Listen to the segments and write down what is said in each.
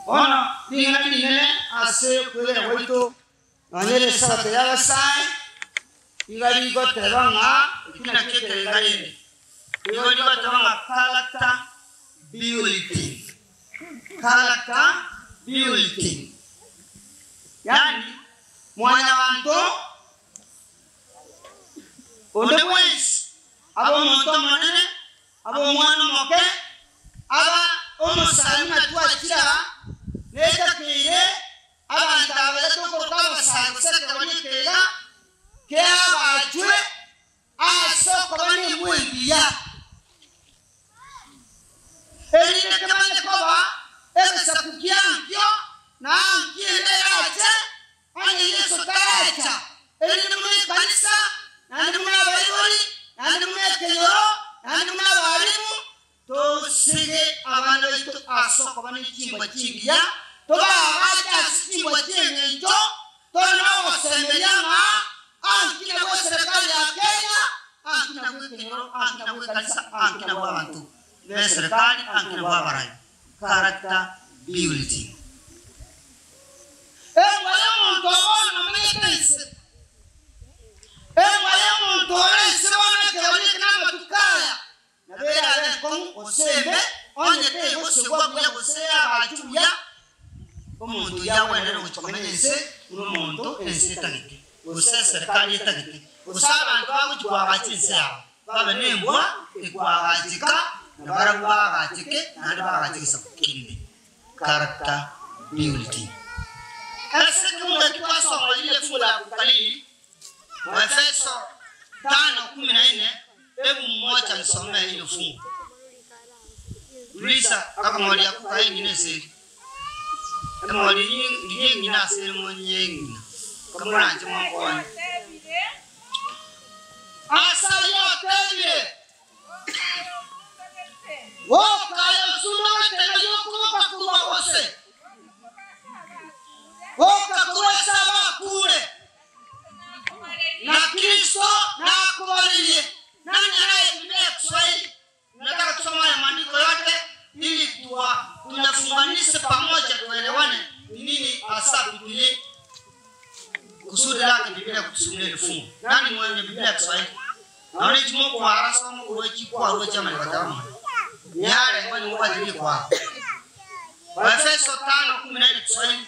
Bono ring'ana rinene ase okwegena gwaito nonya ere Esabato y'abasae, iga rigoteba ng'a eki nakio ekerenga rende, nigo rigoteba ng'a character building, character building, yaani mwanyabanto onde bwensi abe omonto omonene, abe omwana omoke, aba omosae buna twachire aa, netakeire abanto aba baria tokoroka abasae gose ekegori eke iga, keagachwe ase okoba nemwa engiya, erinde kemanye koba egesaku kiankio na ankio ende erache, Onye Yeso taracha, erinde buna ekanisa, naende buna abaibori, naende buna ekenyoro, naende buna abalimu, tosege abana baito ase okoba ne chimbwa chingiya, tobaagache ase chimbwa chi'engencho, tore nogosemeria ng'a anki nabwo eserekari ya Kenya, anki nabwo ekenyoro, anki nabwo ekanisa, anki nabwo abanto b'eserekari, anki nabwo abarai. Character building. Embwa y'omonto o bono amenyete inse, embwa y'omonto ore inse bono ekerogo eke namatuko aya, nabo erabe enkong'u gose embe, onye tegosegwa buya gose yaagachwe buya, omonto oyio agwenerete gochia komenya inse buna omonto ense etagete, gose eserekari etagete, gose abanto bagochia koagacha ense yabo, babe nembwa ekoagacheka, na barabwo baagacheke, naende baagache egesaku kende. Character building. Ase ekemunto eki twasoma riria rifungu la kukalili, Waefeso 5:14, hebu mmoja anisomee hilo fungu. Uliza akamori ako kae eng'ina eseri. Emori riria eng'ina ase ere monye eng'ina. Kamoranche monkonye. Ase ayio atebire, Boka aye osundogete ng'ai okoboka korwa gose, boka korwa ase abakure, na Kristo nakobarerie. Nani anaye Biblia ya Kiswahili? Nataka tusome haya maandiko yote ili tuwa tuyafunganishe pamoja tuelewane ni nini hasa Biblia kusudi lake Biblia kutusimulia hili fungu. Nani mwenye Biblia ya Kiswahili? Nonya chimo okwara soma korwa chikwarwa chiamanya goteba mono. Niare onye ngobwate rikwaro. Waefeso 5:14 Kiswahili.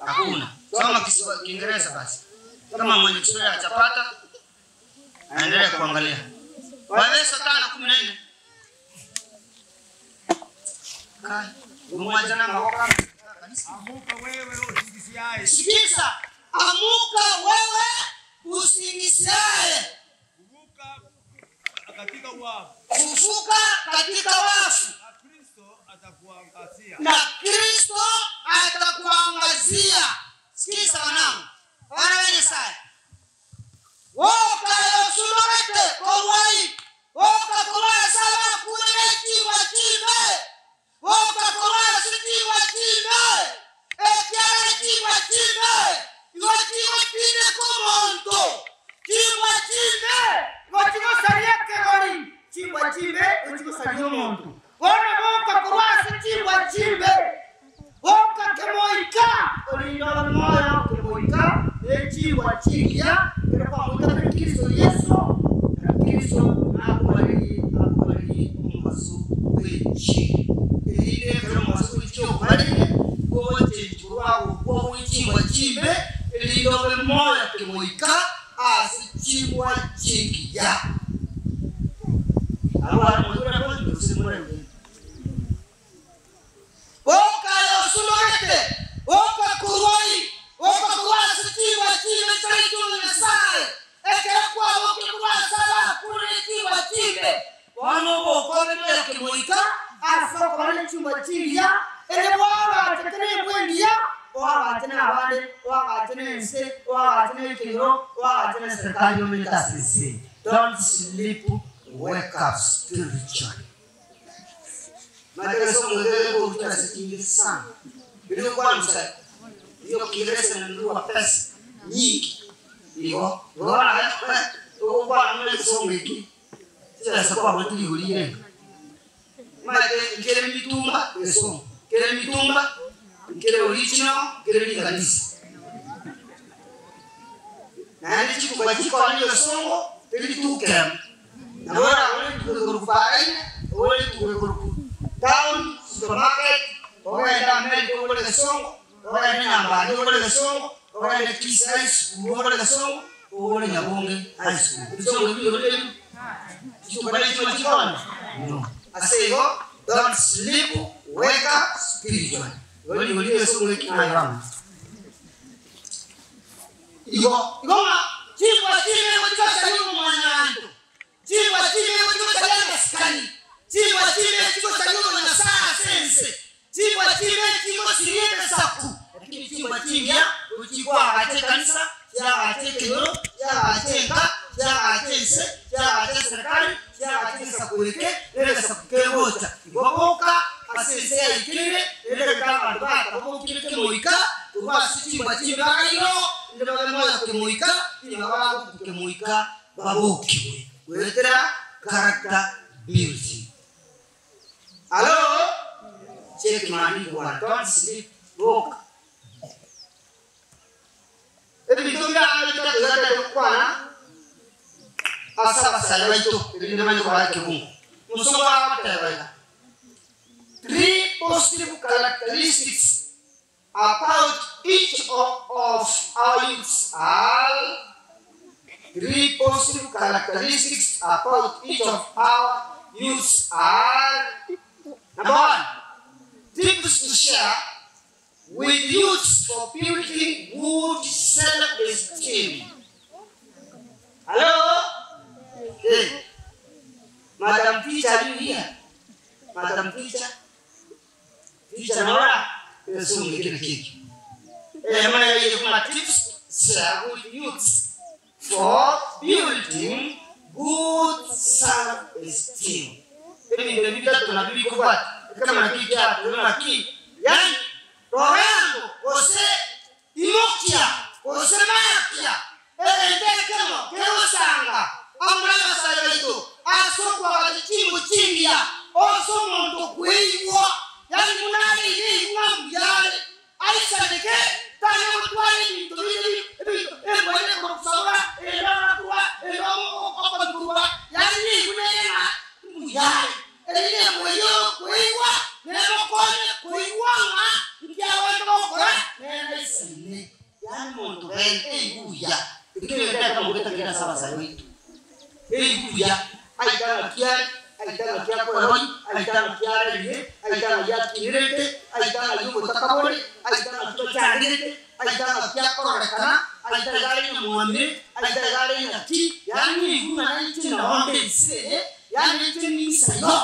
Hakuna. Soma Kiswa- Kiingereza basi. Kama mwenye Kiswahili hajapata aendelee kuangalia. Waefeso 5:14. Kai, umwacha na maboko kanisa. Amuka wewe usingisiaye, Sikiza, amuka wewe usingisiaye, kuvuka katika wafu, fufuka katika wafu, na Kristo atakuangazia. na Kristo atakuangazia. Sikiza wanangu, wana wa Nyasaye, woka yosulorete korwai woka korwa saba kure chibwa chibe woka korwa chibwa chibe ekiara chibwa chibe igo chibwa chibe komonto chibwa chibe igo chigosaria ekegori chibwa chibe echigosaria omonto bono boka korwa ase chibwa chibe boka kemoika orinde obe moyo kemoika echibwa chigiya ekero kwamoitabire Kristo Yeso, na Kristo nakobarerie akobarerie omobaso bw'enchiri. Erinde ekero omobaso bw'enchiri okobareire, gochenchwa korwa agokwa gwe chimbwa chimbe, erinde obe moyo kemoika ase chimbwa chingiya. Abwo are moigure bonsi gose morembe. Boka aye osunogete, boka korwa ii, boka korwa ase chimbwa chimbe chiaito Nyasae, ekero kwabokire korwa ase abakure ne chimbwa chimbe, bono oboka obe moyo kemoika ase okoba ne chimbwa chingiya, ere bwagachete nembwa engiya, oagache nabande, oagache nense, oagache nekenyoro, oagache neserikari omenyete ase ense eye. Don't sleep, wake up spiritually. Maete ase omwegere goruta ase chingencho sana, erio okwansa nigo Kiingereza inanunua pesa nyingi igo, igo bono aye ogokwana buna egesongo eki, chibesa kwagorete rigori rirenga. Omanyete nkere mitumba egesongo. Nkere mitumba, nkere original, nkere riganisa. Naende chituka chikoonia egesongo teri rituko emo. Nabo oragore rituko igoro Bahrain, ogore rituko igoro town, supermarket, ogende America ogore egesongo, ogende Nyambani ogore egesongo, ogende Kisii High School ogore egesongo, ogore Nyabonge High School. Ebisongo ebio nigo bire ebimo? Chituka nechimo chikoonia? No. Ase igo, don't sleep, wake up spiritually. Igo nigo rire egesongo eki naye bamanyete. Igo igo ng'a chimbwa chimbe chigosaria omomwanyabanto, chimbwa chimbe chigosaria amasikani, chimbwa chimbe chigosaria obonyasae ase ense, chimbwa chimbe chigosiria egesaku, lakini chimbwa chingiya gochia chikoagacha ekanisa, chiagacha ekenyoro, chiagacha enka, chiagacha ense, chiagacha eserekari, chiagacha egesaku eke, na egesaku kegocha. Igo boka ase ense yaikeire, erinde goika abanto batabokire kemoika korwa ase chimbwa chimbe bakairoo, erinde babe moyo kemoika, ribaga bagokwa kemoika babokigwe goetera character building. Alo? Check maandiko bwana, don't sleep, boka. Ebinto bire aa bitato iga tari gokwana ase abasae baito, erinde manye kobaa ekebungo. Omosongo agoteba iga, Three positive characteristics about each of our youths are, Three positive characteristics about each of our youths are, Number one, tips to share with youths for building good self esteem. Hello? Hey. Madam teacher, are you here? Madam teacher? Teacher Nora? Esungu kile kitu. Eh, mwana yeye kuma tips share with youths for building good self esteem. Ebinto ebi bitato nabio bikobwata ekero naki kiato naki yani rorengo gose imokia gose makia egento ekemo kegosanga amo nabasare baito ase okoagacha chimbu chingiya ase omonto kweigwa yani buna are iga igwa ng'a mbuya are Aisaneke, tanya gotwara ebinto binde ebinto ebigwenerete korwa gosabora, ere orakorwa, ere okobikorwa, yaani niigwe nere ng'a mbuya are. Eri nemboyo y'okoigwa, nemokonye koigwa ng'a inki agwenerete gokora, nere aisaine. Yaani monto bene eigwe buya. Ekio negento ekemo getakeire ase abasae baito. Eigwe buya, aite ng'aki are, aite ng'aki akoeroria, aite ng'aki ararire, aite ng'ai akinirete, aite ng'ai obotaka bore, aite ng'aki bachanderete, aite ng'aki akororekana, aite iga are nyamwamire, aite iga are ng'aki, yaani eigwe ng'a nainche nonde ense eye, yaani nainche ninsa igo.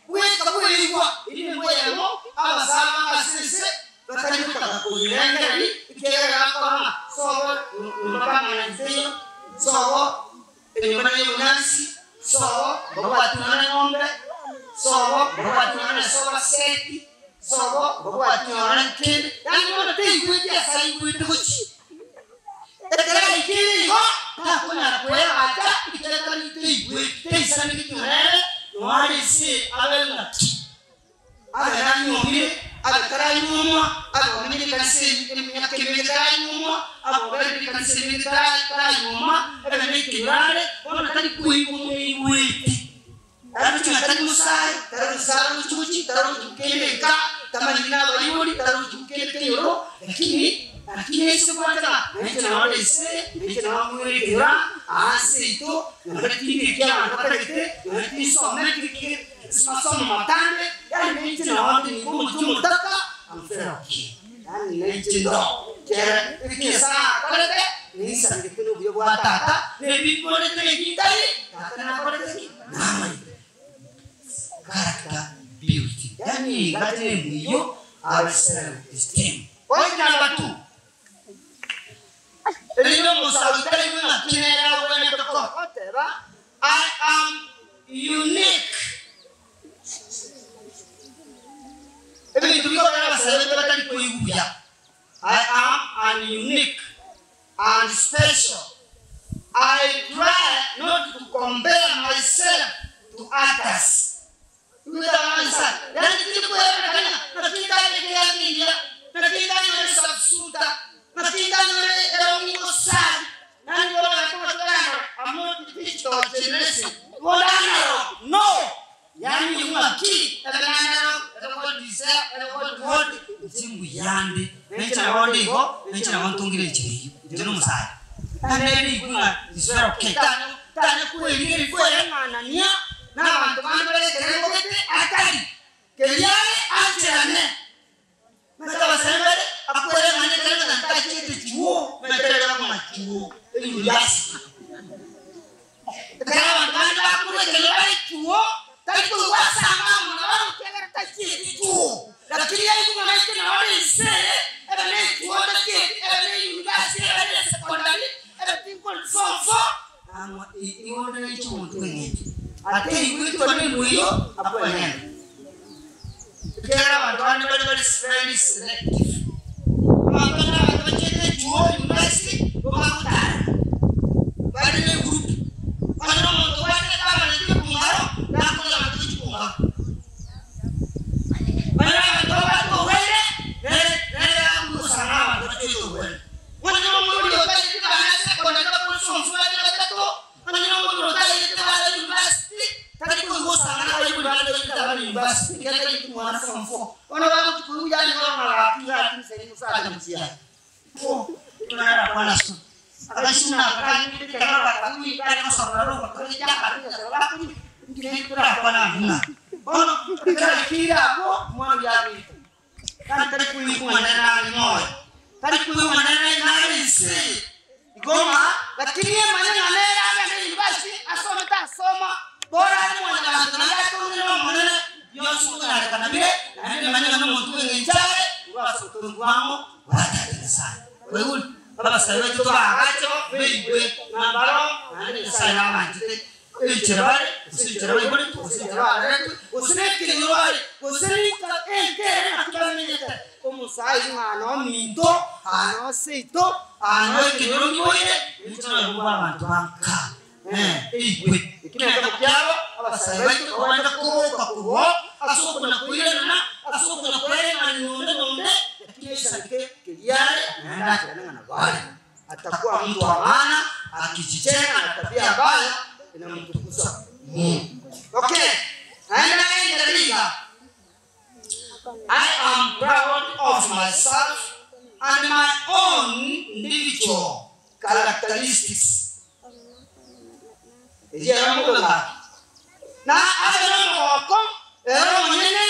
Bweka bweigwa, eri nembwa eyemo, abasae abange ase ense batari gotaka koyirengereria, ekiagera bakora ng'a sobo nyomba bamang'ana teiyo, sobo Enyomba ney'obonyansi, sobo mbabwati nonya neng'ombe, sobo mbabwati nonya nesoba seti, sobo mbabwati nonya nekende, yaani bono taigweti ase aigwete gochia. Ekero aikire igo, takonyara koeagacha ekiagera tari taigweti, taisanegeti nonya ere, nonya are ase abe ng'aki. Abe nanyuomire, abe taranyuomwa, abe omenyire ekanisa emiaka emenge taranyuomwa, abe oberire ekanisa emenge taranyuoma, ebe nekenyoro are, bono tari koigwa omoigwete. Tarochi ng'a tari mosae, tarochi arochi gochi, tarochi kende nka, tamanyiri nabaibori, tarochi kende kenyoro, lakini lakini aise gwancha ng'a nainche nao nde ise, nainche nao ng'were ekenyoro aa ase seito, nonye tindi eki abanto batagete, nonye tinsometi ki. Ase amasomo matambe, yaani nainche nao ndi nigo omochie omotaka amferokie, yaani nainche ndo kere eki Nyasae akorete, ninsangete nobuya bwa Tata, na ebi nkorete na ebi ntari, Tata nakorete ki? Namanyete. Character building, yaani iga tene mbuya abe self esteem. Point number two, erinde omosabi taigwe ng'aki nere agwenerete koba, oteba, I am unique. Ebinto bikogera abasae baito batari koigwa buya. I am an unique and special. I try not to compare myself to others. Yaani tindi kwerorekania naki ntari Ward, inche mbuyande, na inche nabo nde igo, na inche nabo ntongire enchera eyio, inche na omosae. Tari nere rigwe ng'a is very okay, tanya tanya kwerigeria kwereng'anania na abanto bande bare ekerengo gete atari, keria are ancherane. Omanyete abasae mbare akwereng'ania ekerengo ng'a ntachiete chuo, omanyete rero bakong'a chuo, eyunivasiti. Ekero abanto bande bakorwa ekenyoro bare chuo, tari koigwa ase amang'ana na barabwo ekiagera tachieti chuo. Lakini yaigwa ng'a naintwe nao ore inse eye, ebe ne echuo ntachieti, ebe ne eyunivasiti, ebe ne esekondari, ebe tinkori form four, nang'wa igo onde nainche omonto bw'eng'encho. Ateigweti buna emweiyo akwenyene. Ekiagera abanto bande bare bare very selective. Abanto bande nabanto bachiete echuo, university, nigo bagotarana, bare ne egroup. Onye na omonto obwate etamaneti ebungaro, nakoria abanto be chibungaro. Onye na abanto babwate oborwaire, nere nere agosana abanto bachiete oborwaire. Onye na omoibori otagete bana ase ekonda bakorisia omosubati batato, Onye nomonto otagete bare university, tari koigwa osang'ana abaibori bande bairete abana university ekero taireti mwana form four. Bono bagochi koigwa yaani bono ng'a gaki gaki nse musacha mosiani. Pwo nara kwana so. Agaisi buna aka kanyete ekero gakagui kare gosomera rogoto echa akabeka ekero bakonywa inki rende torakwane abwo ng'a bono ekero aikire abwo omwana oyio agoita. Tari tari koigwa ng'a nere nare moyo, tari koigwa ng'a nere nare inse eye. Igo ng'a lakini emanye ng'a nere agende university asome tasoma, bora are mwanyabanto naende atongire n'Omonene, bionsi nkonyarekana bire, naende emanye ng'a nomonto bw'engencho are, korwa ase obotongi bwamo bwatata Nyasae. Kwaigure? Abasae baito tobaagache bo, baigwe ng'a mbaro, naende Nyasae nabanchete. Enchera bare, gose enchera baiboretwe, gose enchera bareretwe, gose nekenyoro bare, gose ninka enka ere naki bamenyete. Omosae ng'a nominto, aa noseito, aa noekenyoro ngiboire, inche noyomo bw'abanto ba nka. Eigwe. Eki nekemo kiabo, abasae baito babwenerete koboka korwa oo ase okona-koiranana, ase okona-kwereng'ania nonde nonde, lakini aisabeke keria are, naende acherane ng'a nabo are. Atakuwa mtu wa maana akijijenga na tabia ambayo inamtukuza Mungu. Okay, naende nagenderere iga. I am proud of myself and my own individual characteristics. Eyio ere omobe gaki. Na abe nomogoko ere omonyene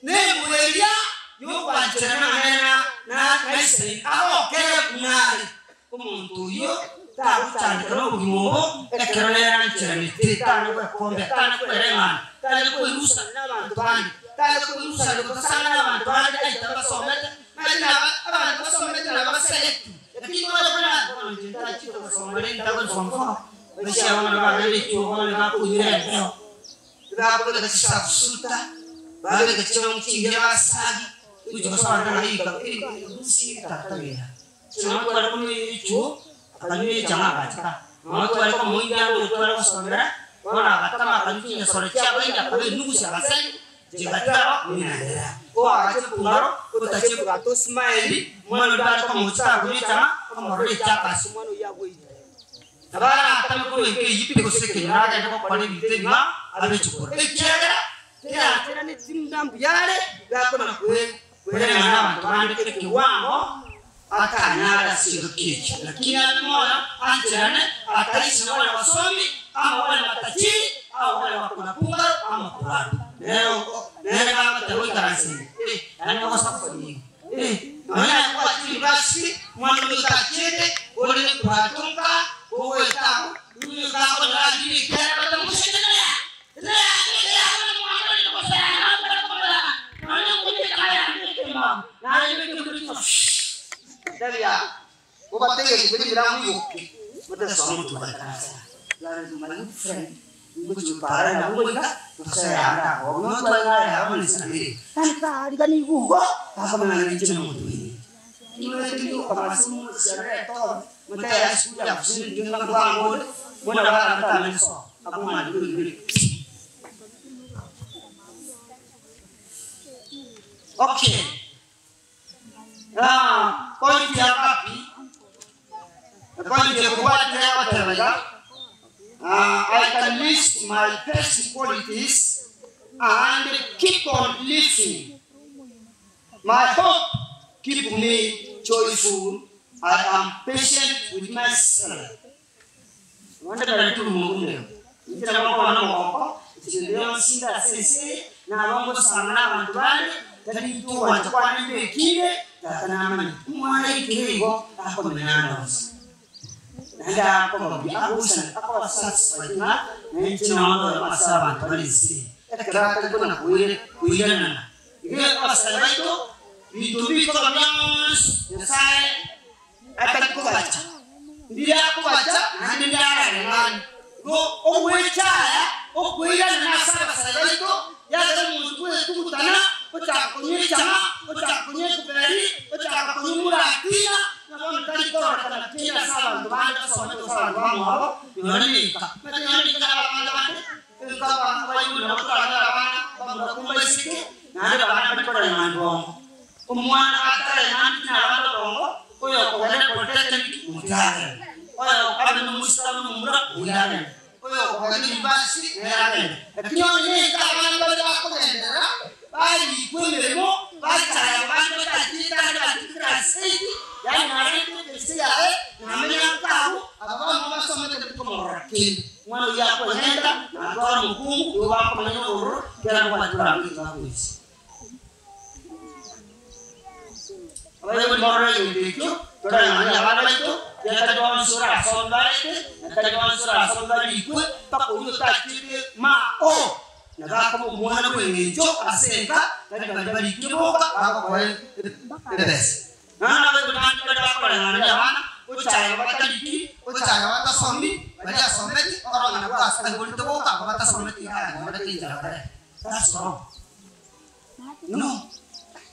nemweria y'ogwancherana nere na na Israeli agokere buna are. Omonto oyio tagochandeka nobogima obo ekero nere ancheranete, tana gwekombea, tana kwereng'ana, tana kwerusana nabanto bande, tana kwerusana gosang'ana nabanto bande aite abasomete, Naende naba abanto basomete naba baseretwe, lakini bono buna bono inche ntachire gosoma rende ndakore form four, baisia bono bagende chuo bono bakoira embeo, bakobeka chisafsuta, babeka chirong'i chingiya basagi, gochia gosoma ng'a rika gusii tata buya. Nonya tware konywa echuo, akanywa echang'aa agacha ka, nonya tware komoingia ande otware gosomera, bono agatama akanywa chinyasore chiabaindi akaba enugusi agasaria, Inche ngatwara omoinaerera, oagache ekungaro, otache ebugati Osimaeli, omwana oria bare komocha takonywa echang'a, omorore echiakasi omwana oyio agweire. Nabo aratame korwa enka eyio pi gose ekenyoro agende gokora ebinto ebing'ao abe chikura, ekiagera teyancheraneti buna mbuya are, gakona kwereng'ana nabanto bande ekewango atanyare ase chingaki echio. Lakini abe moyo, ancherane, ataisi na baria basomi, amo baria batachiri, abo baria bakona kungaro, amo korarwa. Nere nere gagoteba oikaranse ime, eh, yaani ogosafari nigo. Eh, nonya naye kwachire university, omwana oria otachiete, ore nekuratunka, kogoeta abwo, nigo akonyora agire ekiagera batamosekereria. Okay. Ah, point ya ngapi? Point ya kubwati egoteba iga. Ah, I can list my best qualities and keep on living. My hope keep me joyful, I am patient with myself. Abande bare tiri Inche nabo nkoba nomogoko, egento gionsi inde ase ense eye, nabo ngosanga nabanto bande, tari intwe ogwancha kwane mbekire, Tata namanyete. Omwana aikire igo, akomenya ande onsi. Naende akoba buya, agoisaneka, akoba satisfied ng'a nainche nonye oyomo ase abanto bare ense eye, ekero atari kona koiranana. Igo abasani baito, binto mbikoba bionsi Nyasae atari kobacha, mbiria akobacha naende mbiarareng'ane. Igo ogwechaya okoirana ase abasani baito, yagera omonto bw'etugutana, ochaka konywa echang'a, ochaka konywa ekoberi, ochaka konywa omuratina, ng'a bono tari kororekana kende ase abanto bande basomete gose abanto bamwabo, nonya nenka. Omanyete nonya nenka nabo abanto bande, enka abaibori nabo toranyore abana bamura kombaiseke, naende abana mbari koreng'ana bongo. Omwana atareng'aneti nabande obongo, oyokogenda polytechnic monto agende, oyo abe nomoiseke abe nomomura oyio agende, oyokogenda university nere agende. Lakini onye nenka abana baria bakogenderera, barikwa emeremo, bachaya abande batachete ande bachete class eight, yaani narente ebese yaye, namenya nka abwo, aba bamwabo basomete tikomorora kende. Omwana oyio akoeng'enta, natware omokungu, igo bakomenya obororo, kera nobwanchani boramogete bagoisia. Abaibori morore egento ekio, toreng'anie abana baito, ekiagera tari bonsi orasome barete, na tari bonsi orasome barikwe, mpaka oyio otachiete ma o, nabo akoba omwana bw'eng'encho ase enka, tari baria barikire boka bagokoa ebesa. Nonya nabaibori bande baria bakoreng'aneria abana, gochaya batariki, gochaya batasomi, baria asometi, orore ng'a nabwo aiborete boka, aba batasometi iga anyorete enchera bare. That's wrong. No.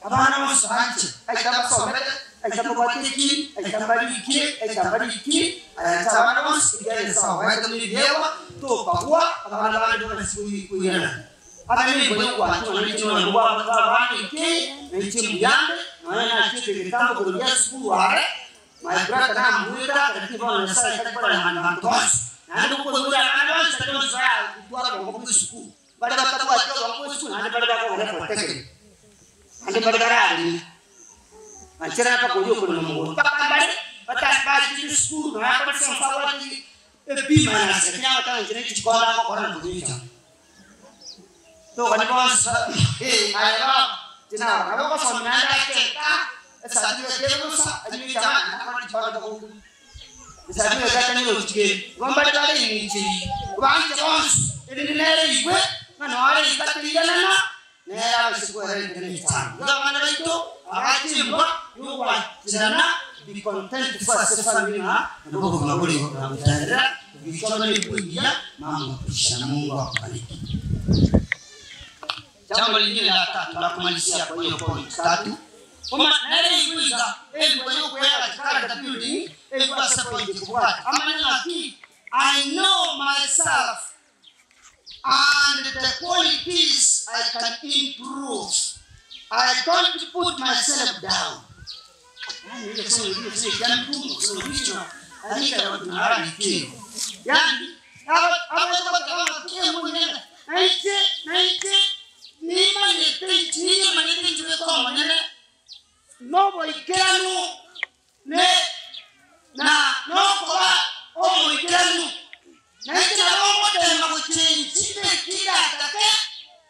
Abana bonsi banche, aita mbasomete, aita mbabwate ekiri, aita mbarikire, aita mbarikiri, ayanche abana bonsi, ekiagera Nyasae obaete buna ebiegwa, tobagwa abana bande bonsi koirana. Abe nembo y'ogwanchwa ng'a nainche noyomo bw'abana ekeye, na inche mbuyande, nonya nachiete egetambo korwa gia esukuru are, my brother nambuete ake, lakini bono Nyasae tari koreng'ana banto bonsi. Naende okoiboria abana bonsi tari bonsi baragotwara obongo bw'esukuru. Baria batabwati obongo bw'esukuru naende baria bakogenda polytechnic, naende baria bararime. Anchera mpaka oria okorema mogondo, mpaka mbare bachire esukuru nonya akorire form four abwate e B minus lakini agoteba inche ne chikoro agokora na konywa echang'a. Togani bonsi aye baba inche naba nabo ogosomia naende ache nka ecertificate ere bosa anywe echang'a naende akore chikoro mpaka okure. Ecertificate atanyorochi kende. Igo mbare bare eng'encho eyio, banche bonsi erinde nere igwe ng'a nore inka toiranana nere abaise kwerentera emechando. Igo abana baito abachimbwa nogwancherana be content for ase efamiri ng'a nabo obogima bore igoro na gotenderera goika buna ebuku engiya mama opisha na Mungu akubariki. Jambo lingine la tatu la kumalizia kwa hiyo point tatu Oma nere igwe iga embwa yokweyagacha character building eigwe ase point ekobwata amanye ng'aki I know myself and the qualities I can improve I don't put myself down Yaani abwo goteba ng'a kemonyene nainche nainche nimanyete inche nimanyete inche bweka omonyene noboikeranu ne na nokoba omoikeranu, nainche nabo ngoteema gochenchi mbeke iratake,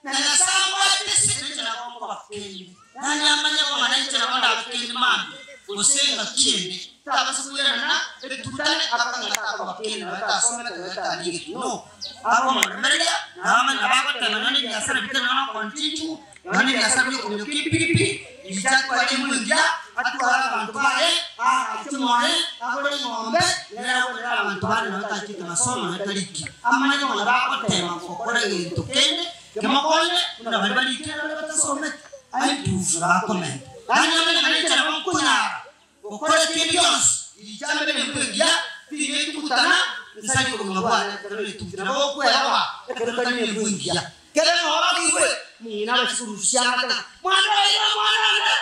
na Nyasae ambwate ase, nainche nabo nkoba kende. Yaani amanye bo ng'a nainche nabo ndabe kende mambia, gose engaki ende, tabasa koirana etutane akang'a takoba kende nonya tasomete nonya tarigeti. No. Abe omoremereria, na abamanye nabo agotema nonya nebiasara bitari nonya nokontinchigwa, Nonya nebiasara bi'okominyoka epigipigi, riicho atware embwa engiya, atware abanto baye, aagache mwaye, agore eng'ombe, nere agorere abanto bande nabo tachete masomo nonya tariki. Amanye bono bagotema gokora egento kende kemokonye buna baria barikire na baria batasometi. Aimprove bakomenta. Yaani amanye ng'a ninche nabo nkonyara Gokora kende gionsi, riicho ambe nembwa engiya, tigetugutana, nsarie obogima bwane ekero netuguti. Nabo gokweroa ekero tari nembwa engiya. Kere noorokigwe, mong'ina abaise korusia amate ng'a, Mwana oire omwana one,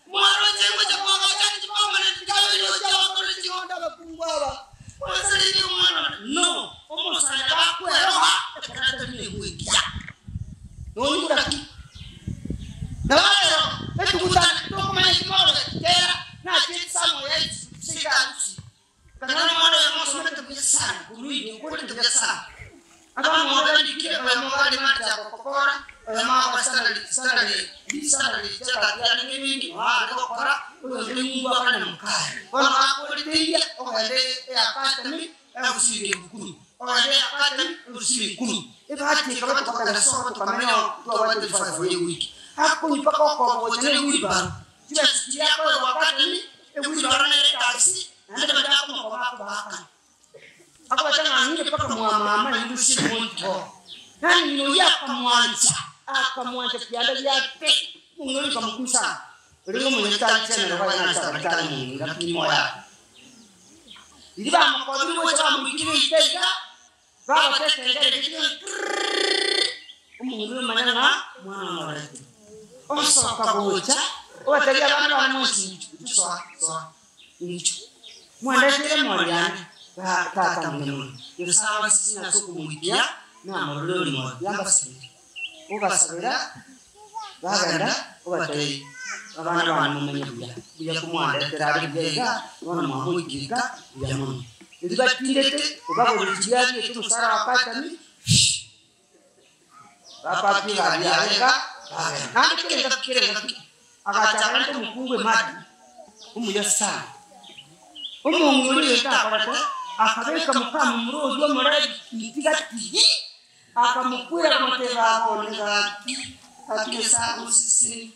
omwana oche ngocha koagacha chiboma na chikaberi gochia abakoreri ching'ondi abakungu aba, mwasareirie omwana one. No, omosani agakweroa ekero atari nembwa engiya. Nonyigure ki? Nabo rero, etugutane. ebenki noo are gokora, oyonde ng'umbu akane mokaye. Bono gakorete eria, ogende eacademy, egusiringa ebukuru, ogende eacademy, egusiringa ebukuru. Ebahati ekaba tokagenda sobo tokamenya oo ntwabwate elfu five ye ewiki. Akonywa mpaka okoba gocha na ewheelbarrow, chibesa chiria akoegwa academy, ewheelbarrow nere etaxi, naende baria bakomokoba akobaakana. Akobata ng'a ng'ire mpaka mwa mama ingusie monto bo. Yaani ng'ina oyio akamwancha, akamwancha kianda giate, omong'ina oria nkamokumi sana. Orenge omonyagitari general baye nache abarikare omong'ina lakini moyo aye. Riria bamokobire gocha bamorikire geita iga, bagota ekengere ekeria ng'a kirrrrrr, omong'ina oria omanya ng'a omwana one oretirwe. Osoka gocha, obatebia abana bane mwensi inchuo, inchuo soa, soa. Inchuo, mwandeteire emori yane, Tata mbuya mono. Nyasae abasesenie ase okomoikia namorore ore moyo. Tiga mbasabere. Obasabera, bagenda, obatebia, Abana bane momenye buya, buya komwandetera are buya iga, bono mwamoikia ika, buya mono. Erio batindete, obagorire chiria abiete omosara wa Katami, Bapaki egari yaye iga, bagenda. Naende kera engaki kera engaki agacha akarenta omokungu emadi omuya sana. Omong'ina oria egento akorete, akabeka mokamomura oyio omorebi ntiga tigi, akamokwera akamotebia baba one gaki, gaki Nyasae agosesenie,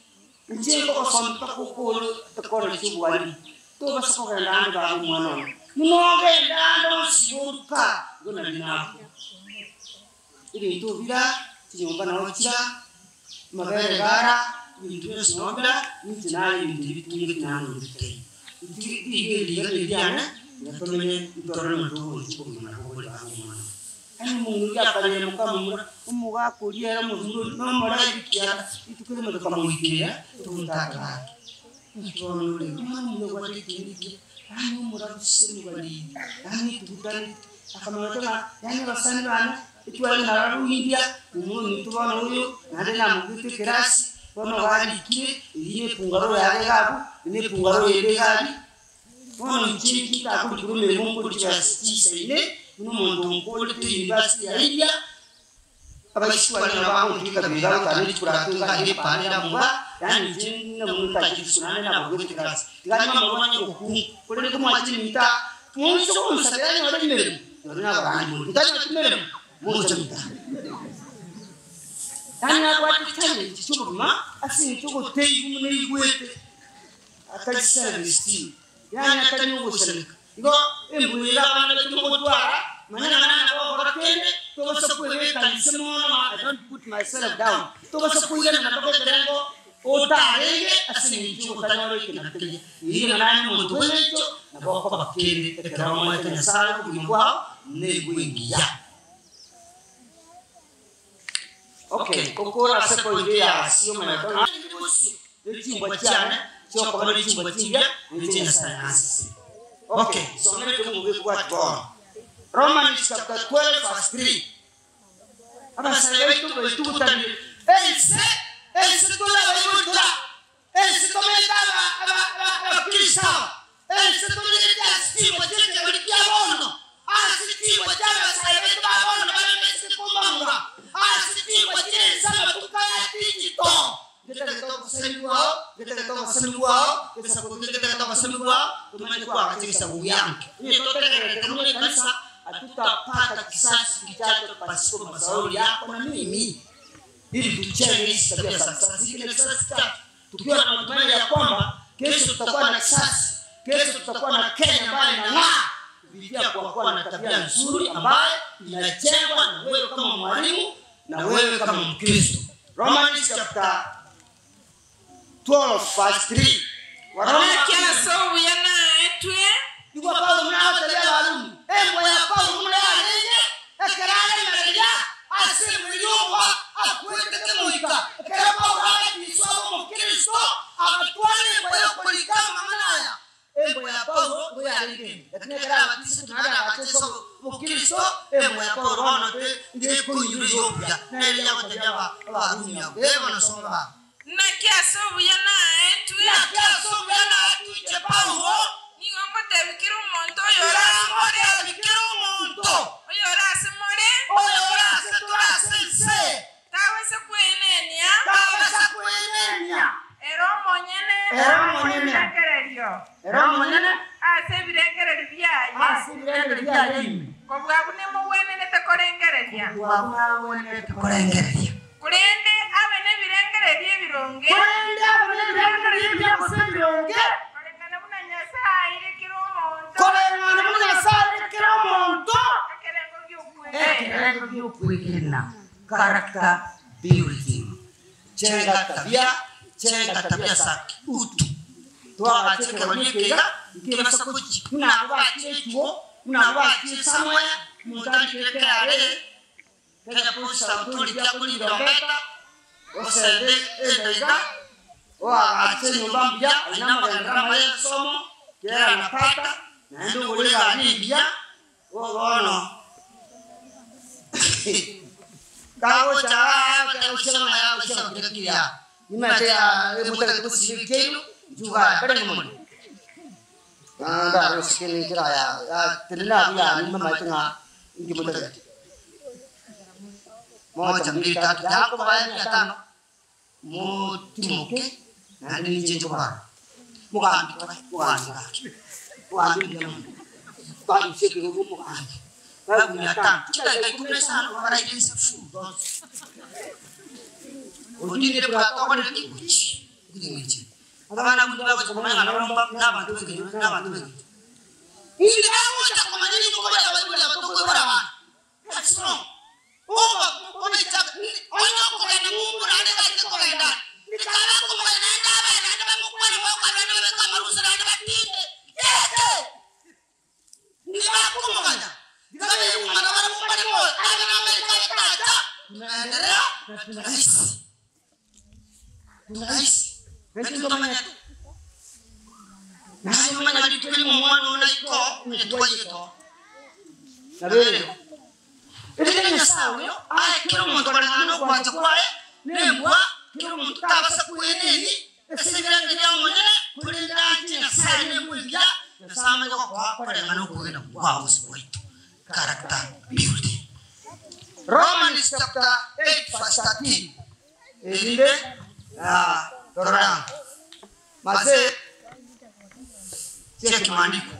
inche nkogosomia mpaka okore ecollege y'obwalimu, tobasa kogenda ande baba omwana one, buna ogende ande osibe oruka, igo nario nakwa. Ebinto bira, chinyomba nao chira, amabere iga ara, ebinto bionsi nao bira, ninche naye ebinto ebi bitunge nang'o mbitebie. Inche riiga eri riga neriane, tiga tomenye ntorore ng'a togochia obogima nabo bore baba omwana one. Yaani omong'ina oria akarera mokamomura, omogaka oria ere omosubati nomoreri kianda, rituko erimo tokamoikera, togontaka gaki. Naki bono ore omwana omuya obwate ekieni ekiya, yaani omorabu se omobariri, yaani etugutaneti, akamanya ng'a yaani abasani bane etware nabarabwo India, momura ominto bono oyo naende namobugete ekerasi, bono iga arikire, eyio ne epungaro yaye iga abwo, ne epungaro yende iga aria, bono inche inki ntakorikera emeremo nkore chibesa chiisaine, buna omonto nkorete university ya India. Abaisiki baria nabo bagontweka bire bagotara ne chikurato iga ere epaara ere amo iga, yaani inche nabwo ntache risusu naende nabagwete ekerasi. Tiga nywe amarwa anye ogokungu, korende komwache eminto aa, moise gonsabera nyore emeremo, rirorio nabarandi more. Ntanyora chimeremo, mocha minto aa. Yaani nabwate challenge chi'obogima ase eng'encho ogoteigwa buna aigwete, atari self esteem, yaani atari ogoisaneka. Igo embura ere abana baito mogotwara, manya ng'a nana gokora kende, tobasa kwebeka inse mono I don't put myself down, tobasa koiranana mpaka ekerengo otarenge ase eng'encho y'ogotanyora eke na keria. Erio ng'a naye nomonto bw'eng'encho, nabo okoba kende ekero omoete Nyasae obogima bwao nebwe engiya. Okay, okore ase point eye ase omanyete ng'a inde bosio ne chimbwa chiane chiokoba ne chimbwa chingiya ninche Nyasae nansesenie. Okay, somera ekeungo gekobwati bono. Romans chapter 12 verse 3. Abasae baito baitugutanire ense, ense tore abaibori tore aba, ense tomente aba aba aba abakristo aba, ense torigetie ase chimbwa chi'ekegori kia bono, ase chimbwa chi'abasae baito ba bono baremesete komamura, ase chimbwa chire ense amatuko aya digital. Ngetagete obosemi bwao, ngetagete obosemi bwao, egesaku eke ngetagete obosemi bwao, tomanye koagacha egesaku gianke. Onye totegererete buna ekanisa, hatutapata kisasi kijacho pasipo masauri yako na mimi, ili tujenge hizi tabia za kisasi hiki na kisasi kijacho, tukiwa na matumaini ya kwamba kesho tutakuwa na kisasi, kesho tutakuwa na Kenya ambayo inang'aa kupitia kwa kuwa na tabia nzuri ambayo inajengwa na wewe kama mwalimu na wewe kama Mkristo. Romans chapter 12 verse 3. Waroma Naki ase obuya naetwe. Igwa Paulo buna agotebia Abarumi, Embwa ya Paulo buna yarenge ekero aremereria ase embwa y'oboa akwete kemoika. Ekero Paulo agatiswa abe Omokristo, agatwara embwa y'okorika amang'ana aya. Embwa ya Paulo nigo yarenge embe, lakini ekero abatisetwe naende agacha ase Obokristo, embwa ya Paulo bono nigo ekoinyora ey'obuya, nere yagotebia Abarumi abwo, Ee bono soma baba. Naki ase obuya naetwe. Naki ase obuya naetwe inche Paulo. Nigo ngotebia kera omonto oyore ase more. Nigo ngotebia kera omonto. Oyore ase more. Oyore ase tore ase ense. Tabasa kwenenia. Tabasa kwenenia. Ere omonyene. Ere omonyene. ebirengererio Ere omonyene ase ebirengererio biaye ase ebirengererio biaye ime. Kobua buna emogwenerete korengereria. Kobua buna agwenerete korengereria. Korende abe nebirengererio ebironge. Korende abe nebirengererio ebiya gose ebironge. Koreng'ana buna Nyasae aire kera omonto. Koreng'ana buna Nyasae aire kera omonto. Ekerengo gi'okwegena. Ekerengo gi'okwegena, character building. Chenga tabia, chenga tabia za kiutu. Twagacha ekegori eke iga, nkebasa gochia buna abwo bachire echuo, buna abwo bachire somewhere, omonto arikire KRA, Kenya Post Authority akorigia erombeta, osende enda iga, oagache enyomba mbuya, aye namagenderero amaya y'egesomo, kera anapata, naende ogore egari engiya, bono kagocha aa gochia ng'a yagochia gokira ki yaa, nimanyete yaa motagete gosiba ekiaino, inchuo igaa mbare ng'a more. Ndare gose kende nkere aya tenena abwo yaani mbamaete ng'a inki motagete. Moja mbili tatu yakobaya mia tano motimoke naende ninche nkobarora. Mogambi tobe mogambi gaki mogambi mbuya mono twarusia ekerogo omogambi baegwe mia tano chidakika ikomi na isano baraire inse fuu bonsi. Otinire plato okorire ki? Gochi gochi. Abana abwo tibagocha komanya ng'a nabarabwo nabanto b'ekenyoro, nabanto b'engencho. Inki bagocha komanya nigo baria abaibori aba tokoibora abana? That's wrong. Oba obecha onye okogenda ng'umbu naende gachire kogenda are, rikaba bakomogenda naende abae naende bamokwane boka naende babeke amarusa naende batinde. Gete! Nibakomoganya, tiga beigwe ng'a nabarabwo mbare moyo, abe n'ameriko abe tacha, tunaendelea na tunaishi. Tunaishi. Naintwe ntomanyete. Naye omanya rituko erimo omwana oo naike oo, onye twaigete oo. Nabo ere igo. Erinde Nyasae oyo ae kera omonto koreng'ana nokwancha kwaye, nembwa, kera omonto tabasa kweneni, Ase ebirengererio bia omonyene, korende anche Nyasae nembwa engiya, Nyasae amanye gokoa koreng'ana okwegena kwao gose gwaito. Character building. Romans chapter 8 verse 13 erinde torore amo ase chi'ekemandiko.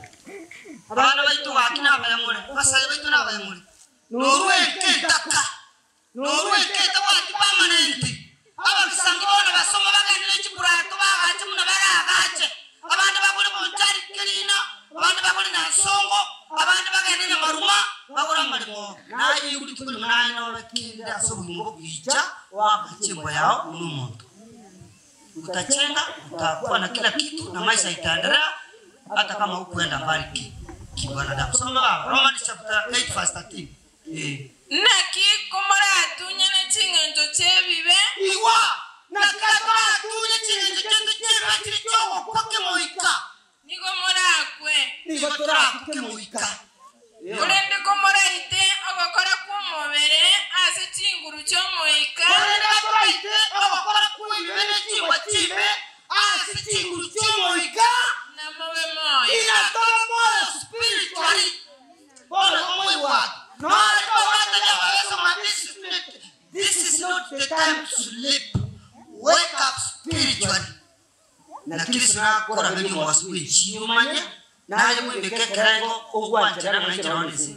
Abana baito gaki nabayamore, abasae baito nabayamore, norweke entaka Norweke etabwati permanent. Ababisangi bono basoma bagende ne chipurato baagache buna baraagache. Abande bagore Bonchari Kerina, abande bagore Nansongo, abande bagende Nyamaruma bagore amaremo. Naye igo rituko rimo naye nobe kende ase obogima bw'ogoicha oagache embwa yao buna omonto. Utachenga, utakuwa na kila kitu na maisha itaendelea hata kama hukuenda mbali ki kibwanadamu. Soma baba, Romans chapter 8 verse 13. Ee. Naki komoratunyane ching'encho chi'ebibe. Igwa, naki gatoratuunye ching'encho chiaito chi'ebibe chire chi'ogokwa kemoika. Nigo morakwe. Nigo torakwe kemoika. Korende komoraite ogokora kw'omobere ase chinguru chi'Omoika. Korende gatoraite ogokora kw'ebibe ne chingwa chimbe ase chinguru chi'Omoika. Namobe moyo. Inatobe moyo spiritually. Bono omoigwake, nore togotebia abageso ng'a this is not, this is not the time to sleep, wake up spiritually. Na Kristo nakoraberie omobaso bw'enchiri omanye, naye bwebeke ekerengo ogwanchera ng'a inche nonde inse.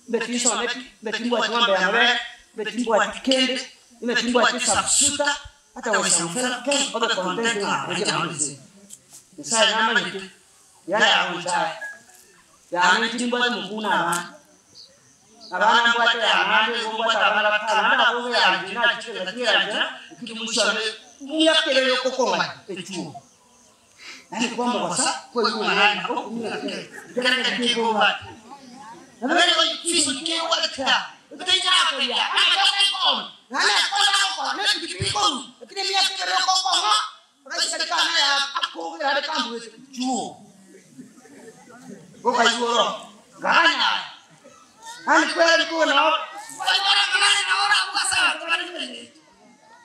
Mbe tinsometi, mbe timbwati ng'ombe ya mabere, mbe timbwati kende, mbe timbwati esabsuta, ata goisa mfera ke obe content ng'a inche nonde inse. Nyasaye namanyete, yaya gocha aya. Yane timbwati mokungu na abana. Abana mbwate yang'ande igo mbwate abana batano naende abwo igo yanchire nachire ngatiga yanchera lakini mwisho one muyakere yokokong'anya echuo. Yaani kwamogosa kwaigwa ng'a naye nabo okumia ng'a kere kere kegobwate. Nabo ere vision kegobwate tiga otainchera akoria namatoke nkooni naende akonda agokora ne epikipiki koru lakini emiaka ebere yokokong'a Agaiseke kane akogera are kambuete chuo. Gokaigwa oro ngaganya aya. Nani kweri ko nao Kwaigora ng'ana nao orabwo ase abanto bare nemengecho.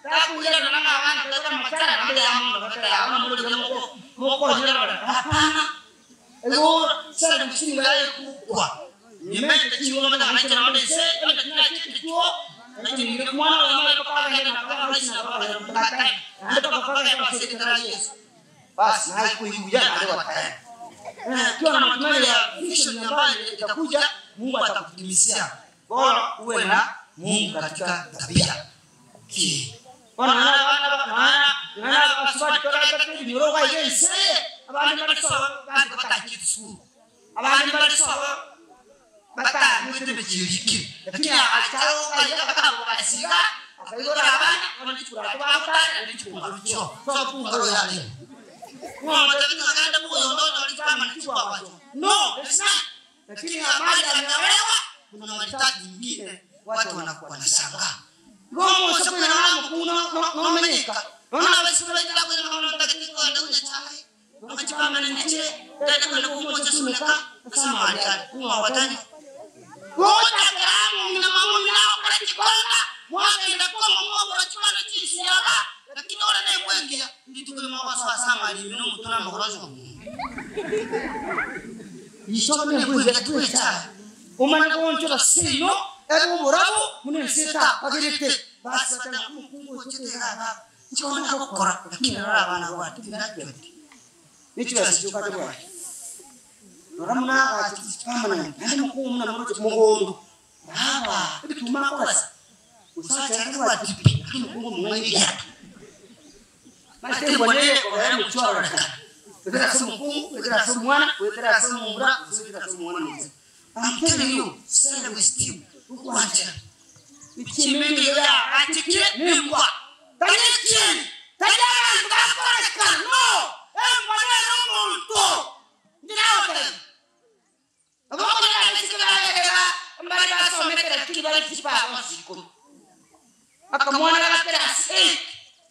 Takoirana ng'a abana taigora amachara naende ya mono gete yao na morigia moko mokonyera bare. Hapana. Igo sare msinga ekukwa. Nimete ching'ombe ng'a nainche nonde inse onye tinachete chuo nainche ningire omwana oyomo aye mpaka agende na baba raisi na baba ngakena naende mpaka bagende ase erieta ria Yeso. Basi naye koigwa buya naende gwataena. Eh, ukiwa na matumaini ya vision ambayo itakuja, Mungu atakutimizia. Bora uwe na Mungu katika tabia. Ki. Bono nonya abana ba- nonya nonya abasubati toratate ebinyoro gaiga ense eye, abande mbare sobo bande batacheti sukuru, abande mbare sobo batanyete emechie erikire, lakini achao gaiga bakabogasiga, bakaigora abana, bono chikurato bagotara naende chikungaro chio, sobo kungaro yarenge. Ng'o omotebi ng'a genda mogondo onyore chipamana chikwagwachwa? No, it's not. Lakini amali ameolewa, kuna maritadi ingine watu wanakuwa wanashangaa. Igo omose kweng'ana amokungu no- no- nomenyeka. Nonya abaiseke baito bakoirana bono ntagete kogenda konywa chai, nonya chipamana nichire, ntagete kogenda komocha suneka ase amari are, ng'o ogotanywa? Gochakera amo ng'ina mama omino agokora chikonda, mwagenda komo mwagora chikondo chinsiaga, lakini ore nembwa engiya, rituko rimo ogosoa ase amari ime nomotwe na amagoro onsi omonto. Iso nembwa engiya twechaya, omanye goonchora seino ebe oborabu buna ense etapagerete. Basi bateba, Omokungu ochete iga baba, inche bono agokora, lakini rora abana abwate tibirachweti. Ne chibesa chioka tabwati. Rora buna agacha chipamanani, naende mokungu buna moroche mogondo. Baba, ebituma akogesa, omosacha ere tabwati pi, lakini omokungu omong'aini ebiato. Maete embwa neye ekogera omochie ororekana, goetera ase omokungu, goetera ase omwana, goetera ase omomura, gose goetera ase omwana omoiseke. I'm telling you, self esteem, ogwanchera. Emechie emenge igo yaagachekire nembwa, tari ekieni, tari abanto bakorekana, no, embwa nere omonto. Inche nagotebia, nabo okonyora abaiseke babere ba mbare basomete lakini bare chipago ase ikomi. Akamwana gakere ase eight,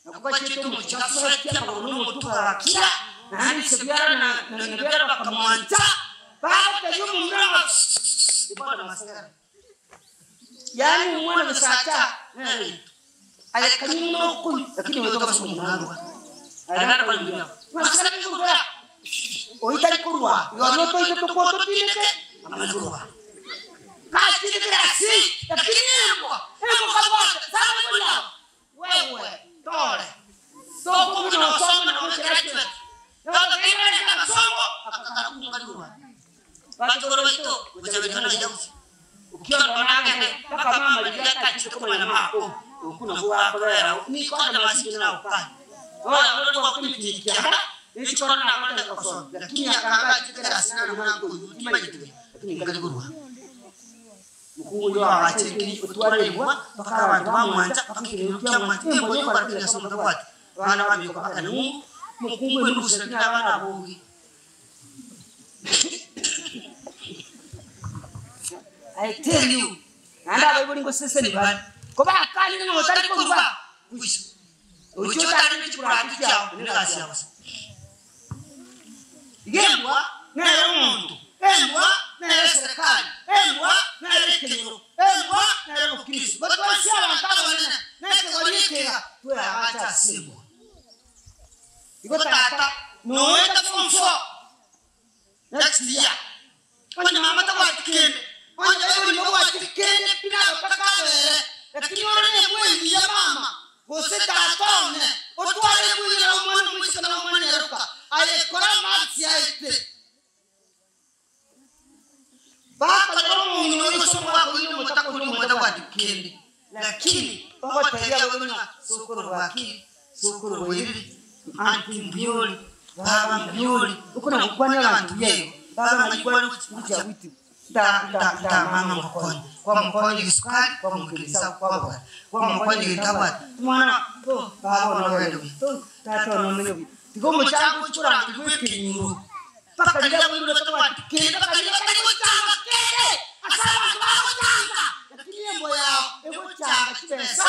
nako gachiete omochie gasoetie amagoro na omotwe ogakira, naende ise biara na na ng'ina biara bakamwancha, bagotebia omomura ng'a bono masigara. Yaani omwana gosacha nere oito. Aye kanywa buna okonywa, lakini goika gose omonarwa. Aye nare kore buya. Masigara nigo okora, oyio tari korwa, igo aria otoite tokwa totindeke, amanye korwa. Gachire ase, lakini embwa, embwa kabwate, saba igoro yao. Wewe, tore. Tokwa buna osome na gochera chwete. Nogoteba rende abasongo, akakara kungarigwa. Bachokoro baito, gocha berikana iga gose. Okiondo nagende mpaka mama riria atachete komanya mako, okwo nabwo gakobera nikonda masiki na okanya. Oyo orore gwakwa emetienyi kianda, ne chikondo nakorete gosoma, lakini akanga achete erasi nare buna nkoigwa timanyeti buya, lakini nkari korwa. Mokungu oyio agacha ekeri otware embwa mpaka abanto bamwancha mpaka ekenyoro kiamwancha embwa yokora kera ase omotabwati abana babekwa mpaka neumbu omokungu enusu lakini abana aboge. I tell you, naende abaibori ngoseseni bare, ko bakanire ng'a otari koruba, kwisha. Ochia otare ne chikurati chiao, ere negasi ya bosa. Iga embwa nere omonto, embwa nere eserekari, embwa nere ekenyoro, embwa nere obokristo. Batwansie abanto abanene na ekegori ekega, tweagache ase embwa. Igo tata, noeta form four next year, onye mama tabwati kende, onye baibori mbabwati kende pi nabataka abere, lakini ore nembwa engiya mama, gose tata one, otware embwa eyio na omwana omoiseke na omwana nyaroka, aye kora marks aete. Bakonyora omong'ina oria gose omogaka oyio nomotaka oria omotabwati kende, lakini ogotebia abaibori ng'a sokoro bwakire, sokoro bwairire, aunty mbuya ore, baba mbuya ore, okwo nagokwanera abanto buya igo, baba ng'ai kware gochi gochia goitigwa, nta nta nta mama ngokonye, kwamokonya egesukari, kwamoikeria esabu kwabwata, kwamokonya egento abwate, omwana oh baba one ogende buya, oh tata one omenye buya, tiga omochango oche orangerigwe ekenyoro. Mpaka riria abaibori batabwati kende, bakarigia batari gochanga kende ase abanto bagochanga, lakini embwa yao egochanga chibesa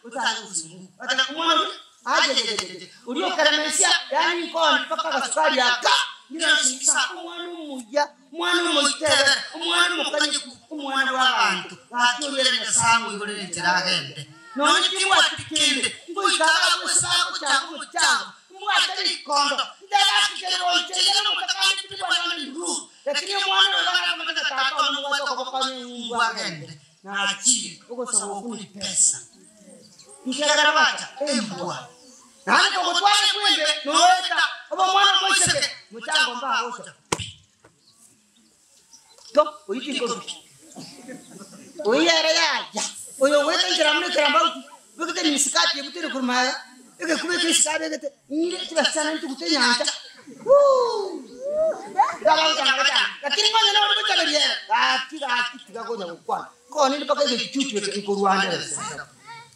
otange gosunguka. Bateba omwana oria ajejejejeje, oria okeremesia yaani nkoni mpaka agasukari aka ng'ina nsingisa omwana omuya, omwana omoitebere, omwana omokanyeku, omwana bw'abanto. Gaki oria ere Nyasae amoigorere enchera agende. Nonya tibwati kende, ngoika abwo ase bagochanga omochango, mbwate rikondo, ntebasikere gocha iga nomotakande tibwana one nduru, lakini omwana oyo iga nakomanya ng'a tata one obwate ogokonya eng'umbu agende, nachire ogosaba okwo ni pesa. Nkiagera bacha embwa. Naende kogotwara ekwembe noeta obe omwana omoiseke, mochango mbagocha pi. To, oyio tinkoruki. Oyio ere yaya, oyo ogoeta inchera amo na ekerambauti, obegete emisikati ebutoire korwa magega, egekuba eke isiko abegete, ng'ire chibesa ntugute enyancha. Wuu! Iga abagochanga bachanga, lakini ng'a onye nore gochaberia ere, gaki gaki tiga konya gokwana. Nkonende mpaka egechuchu eke nkorwanere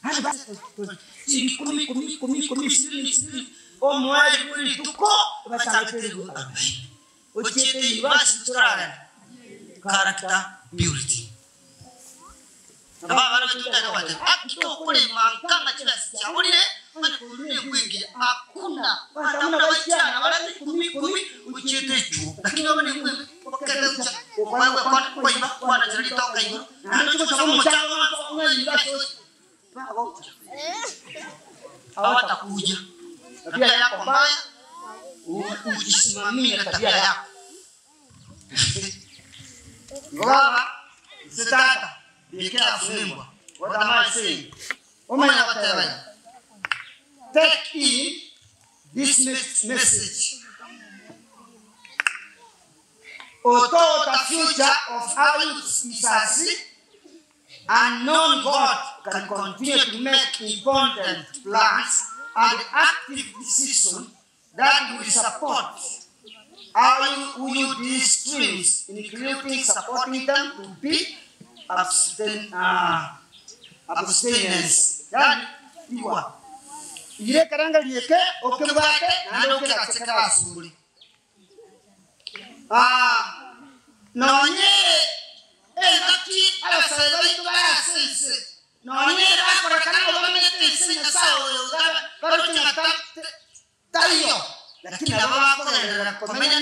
Yaani ikomi ikomi ikomi ikomi ishirini ishirini omoerio bwe rituko bachagete eribu arobaini ochiete university toragende Character building. Nabo abana baito ntari gobatebia, Aki tokorema nkanga chibesa chiaborire, onye korwa nekwengire, hakuna. Abanto buna baichana barabwo ikomi ikomi ochiete echuo, lakini obe nekwembe, okegeucha, okoegwa ekona, koiba, kwanachera ritoka igoro, naende ochie gosaba omochango ng'a university oche. Bagocha. Hawatakuja. Tabia yako mbaya, ujisimamie na tabia yako. Igo baba, Ise tata, be careful nembwa. What am I saying? omanye goteba iga, Take in this message. Although the future of our youth is as unknown, God can continue to make important plans and active decisions that will support our youth streams, including supporting them to be abstinence. Yani, iwa. Ire ekerengerio eke okebwate naende okegache kerasure. Nonye engaki abasae baito bare ase ense, nonye bakorekana ng'a bamenyete ense Nyasae oyo baroche ng'a taiyo, lakini nabo bakogenderera komenya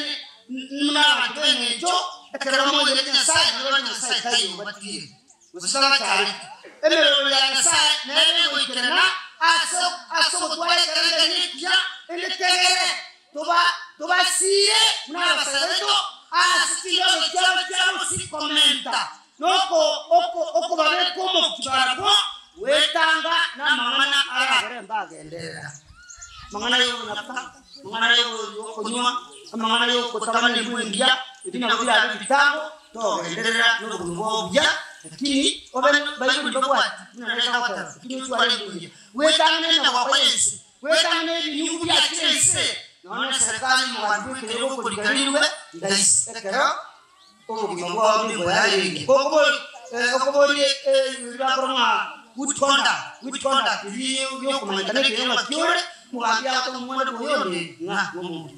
buna abanto b'engencho, ekero bamoigerete Nyasae, nabo bare Nyasae taiyo obatire, gose tabachareti. Emerero ya Nyasae nere egoikerana ase ase ogotwara ekerengerio ekiya, ende kegere toba tobasiire buna abasae baito ase chindoto chiabo chia bosio komenta noko oko okobabeka omokia barabwo gwetanga namang'ana aragere mbagenderera. Amang'ana y'obonyaka, amang'ana y'okonywa, amang'ana y'ogotabana embwa engiya, ebi nabio birabe ebitambo, togenderera nobogima bwao buya, lakini obe baibori mbabwati buna nere agoteba, lakini otware embwa engiya. Gwetang'ana emegoko y'ense, gwetang'ana ebinyugu bia kera ense, nonya neserikali omogambi bw'ekenyoro gokoriga rirube ndaisi ekero obogima bwao nigo yarenge. Okoboria riria bakorwa ng'a good conduct, good conduct riria riokomanyekana ekenyoro ng'a ki ore, omogambi agoteba omwana oyo onde ng'a nomonto.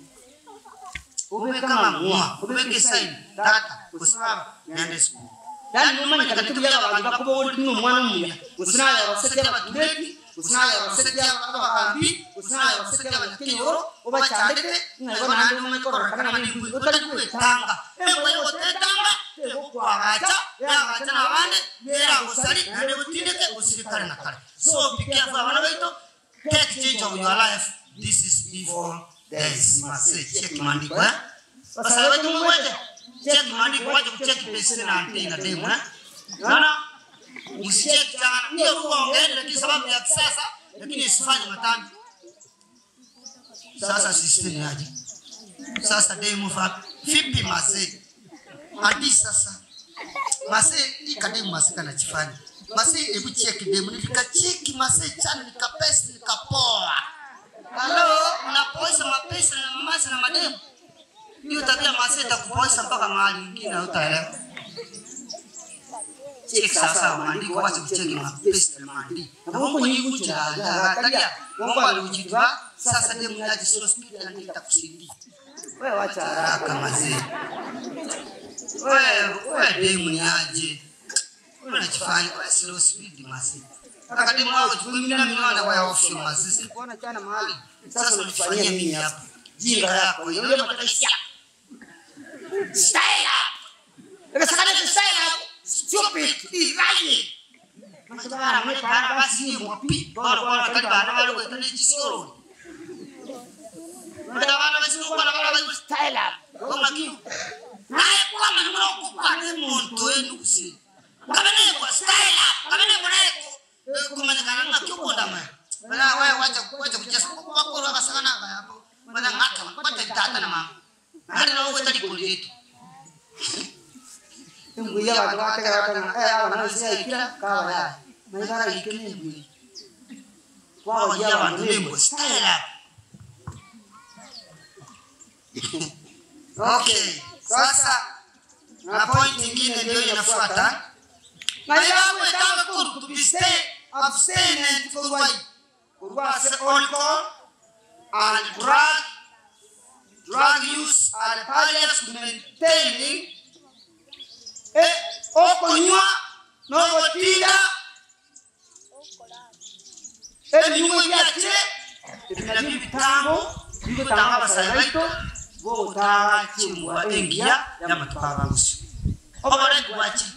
Obeke amang'ua, obeke esaini, tata gose baba nende esukuru. Yaani nomanyekanete buya abagambi bakobogoretie buna omwana omuya, gose naye orosetie abatureti, gose naye orosetie abagambi, gose naye orosetie abanyakenyoro, obachandete, ng'a igo naende omanye kororekana ng'a nembwa otari gwetanga. Embwa y'ogotetanga tegokoagacha, yagacha nabande, neragosarie, naende egotindeke gosire kare na kare. So be careful abana baito, take change of your life, this is evil days. Mase check maandiko eh. Basae baito moigwete? Check maandiko wache kucheck pesa na antenna demu eh. Naona msicheki sana. Hiyo lugha ongeeni lakini sababu ya kisasa lakini isifanye matambi. Sasa sister ni aje? Sasa demu fa vipi mase? Hadi sasa mase ikademu mase kanachifanya. Mase hebu cheki demu nilikacheki mase chana nikapesa nikapoa. Halo, mnapoesa mapesa na mamasa na mademu. Hiyo tabia mase itakupoesa mpaka mahali ingine hautaelewa. Cheki sasa maandiko, wacha kucheki mapesa na maandiko. Na Mungu ni kucha talia. Mungu aliujitwa sasa demu yaje slow speed na nitakusaidia. Wewe wacha Haraka mazee. Wewe wewe demu ni aje? Wewe unachofanya wewe slow speed mazee. Kaka demu wako chukumina mimi na kwa ofisi mazee. Sikuona chana mahali. Sasa unachofanyia mimi hapa. Jinga yako hiyo ndio matakaisia. Style up. Nikasema style up. Stupid. Iraye. Masabara mwe para basi mwapi. Bora kwa kali bana bali kwa tani chisoro. Ndio bana basi kwa bana bali Style up. kwa makini. Naye kwa maneno kwa ni muntu wenu kusi. Kabene kwa style up. Kabene kwa naye kumanyikana na kyokonda mwe. Bana wewe wacha wacha kucheza kwa tata na mama. Naende nabo goeta rikori rieto. Embwa eyio abanto bategera bateba ng'a eh aba nabo ense yaikire kaba yaya. Manya baraike na embwa eyio. Kwagoyia abanto na embwa style up. Okay, sasa na point ingine ndio inafuata. Na yagwetanga koru to be stay abstinent korwa korwa ase alcohol and drug drug use are barriers to maintaining Eh, okonywa na ogotinda ebinyugwa ebiachire, ebi nabio ebitambo bigotanga abasae baito bogotaara chimbwa engiya y'amatuko abo bosio. Oboremi bwachire.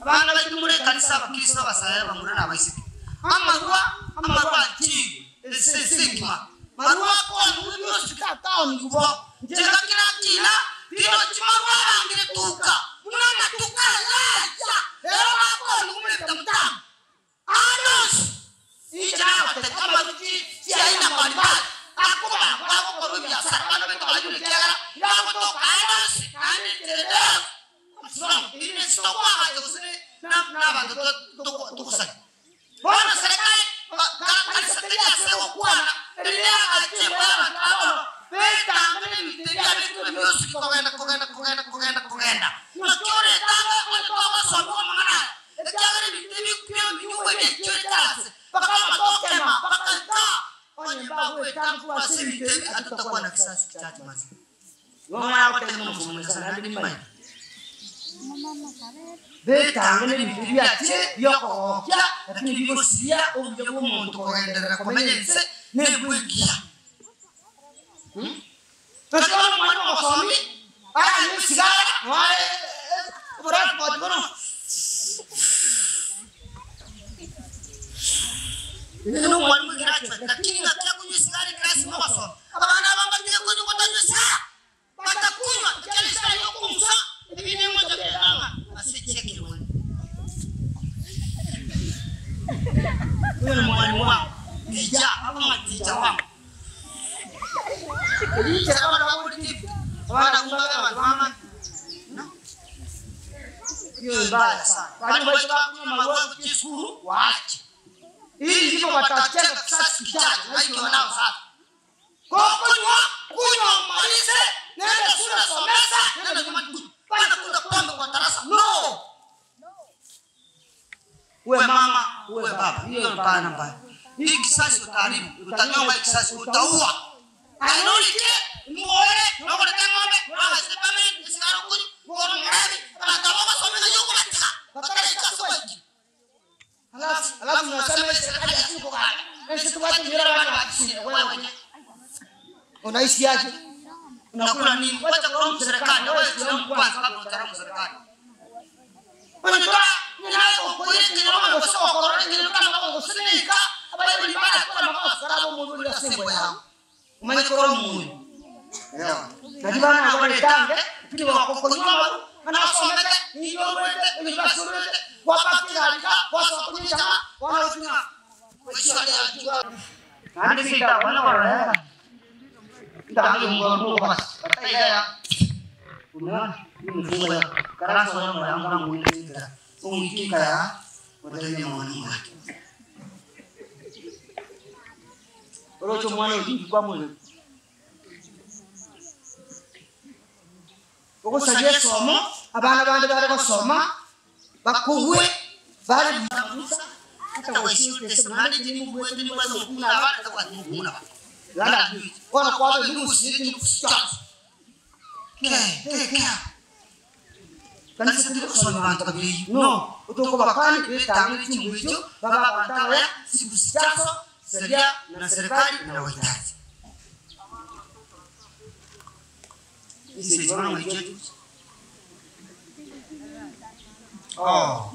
Abana baito more ekanisa abakristo abasae abamura na abaiseke. Amarwa amarwa anchigwe ense ense engima. Marwa akoonigwe bionsi tataonigwe bo. Inche ngaki nakina tinochi marwa arangire tuka buna amatuko aya acha rero bakoonigwe more tamutamu. Aande onsi inche nagotebi amarwa chiaina mbalimbali akobangwa agokorwa ebiasara abana baito bayure ekiagera nagotoka aande onsi naende enchera ende yonsi. Ase gose nabanto togosaria. Bono serikali kanisa teri ase gokwana erinde agache embwa y'abanto aba bono betange nebinto ebi biabekirwe bionsi kogenda kogenda kogenda kogenda kogenda. Naki oretange onye togosomigwa amang'ana aya ekiagera ebinto ebi bi'ebinyugwa ebiachiorete ase mpaka amatokema mpaka nka Onye mbagwetanga korwa ase ebinto ebi atotakwana kisasi kichache mazima. Igo omanye gotebia omosomba Nyasae naende nimanye. Betange nebinto ebiachire bi'okogokia, lakini bigosiria obuya bw'omonto kogenderera komenya ense nembwa engiya. Naki bono omwana omosomi aranywe esigara noare oborasipoti bono. Ere nomwalimu egraduate, lakini ng'aki akonywa esigara ekerasi mogosoma. Abana aba mbatige konywa gotanywa esigara. Batakunywa ekiagera esigara yokong'usa ebinto engocha bi'eng'ang'a ase chi'ekerwani. Oyo nomwalimu wango, tija ama ticha wango. Eriichera abana baborete ebibe, abana abwo mbabe abanto b'amani. No. Hiyo ni mbaya sana. Balimu baito bakunywa amarwa gochia esukuru waache. Ili ndivyo watachenga kisasi kijacho na hiki wanao sasa. Kokonywa kunywa umalize, nenda shule somesa, nenda nyumbani kunywa. Bana kunywa pombe kwa darasa. No. Uwe mama, uwe baba. Hiyo ni mbaya mbaya. Hii kisasi utaharibu, utanyonga hii kisasi, utaua. Ainolike, muoe, nokorete ng'ombe, agachire family, esigara okunywa, bono omorebi, abanto aba ogosomesa yokobatika, bataraika ase oboiki. Alafu alafu mnasema hii serikali ya sisi kuganda. Sisi tubate mira bana wa wewe. Unaishi aje? Unakula nini? Wacha kulaumu serikali, wewe jilaumu kwanza kabla hujalaumu serikali. Unatoa ninayo koyire kinyoma gose okorora kinyoma kama gose nika abaye bana kwa makosa karabo mundu ya sembo yao. Umanye koro mundu. Elewa. Na bana abaletange pili wakokonywa maru anasomete niyomwete unibasurete wapatiralika wasokunyita wanaotunya Nandi sita wana waraya. Ndamu mungu basi. Bataiya. Unaona? Ni mfungo ya karasa ya mwanangu na mwingine. Umwikika ya wataiya mwanangu wake. orocho mwana ojingi kwa mwe ogosaria esomo abana bande bare gosoma bakugwe bare Hata waheshimu nandi jini Mungu wetu ni mwema mkuu na abana kwa Mungu na baba. landa bono kwabe nugusire tinukusicha Ke, ke, ke. Kanisa tiri kusoma abantu babiri. no utokobakani Betange chimbu hicho baba abantu ya siku sichazo sheria na serikali na wahitaji. Ise jwana mwijetu. Oh.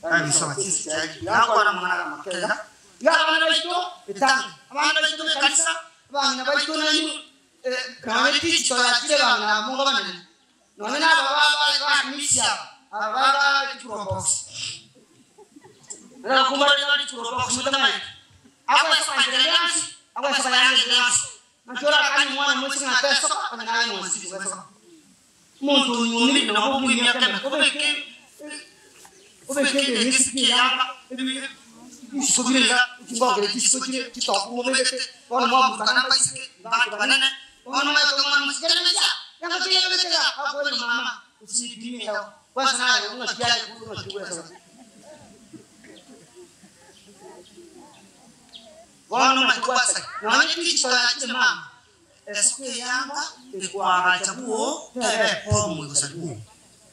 Kandi soma chisi chaji. Nakora mwana makeza. ya abana baito Betange. Abana baito bekanisa. abana baito nanyu none tichi toyachire bang'ina mungo banene none naba bamisia ababa chikurobox Nakumbalira bali chikurobox mutamayi. Akwesa kanjereyansi, akwesa kayangereyansi. Naki orakanie omwana omoiseke ng'a tesoka, onye naye omwanchire gwesoka. Omonto onyuomire nabo bw'emiaka emeke, obeke obeke egesiki ki'eyanga, isiko bire iga, chingongere chisiko chire chitopu mobegete, bono mwaburukana abaiseke, abanto banene, bono omanye goteba omwana omoiseke kere mechia, yanga ki eyebegete iga, akoboria mama, gose ipime iga, kwansa naye ng'aki aye ng'aki gwesoka. Bono omanyete gwasari, nonya tichito yachire mama, esuka eyanga ekwagacha bwoo tebe epomu egosari bwoo.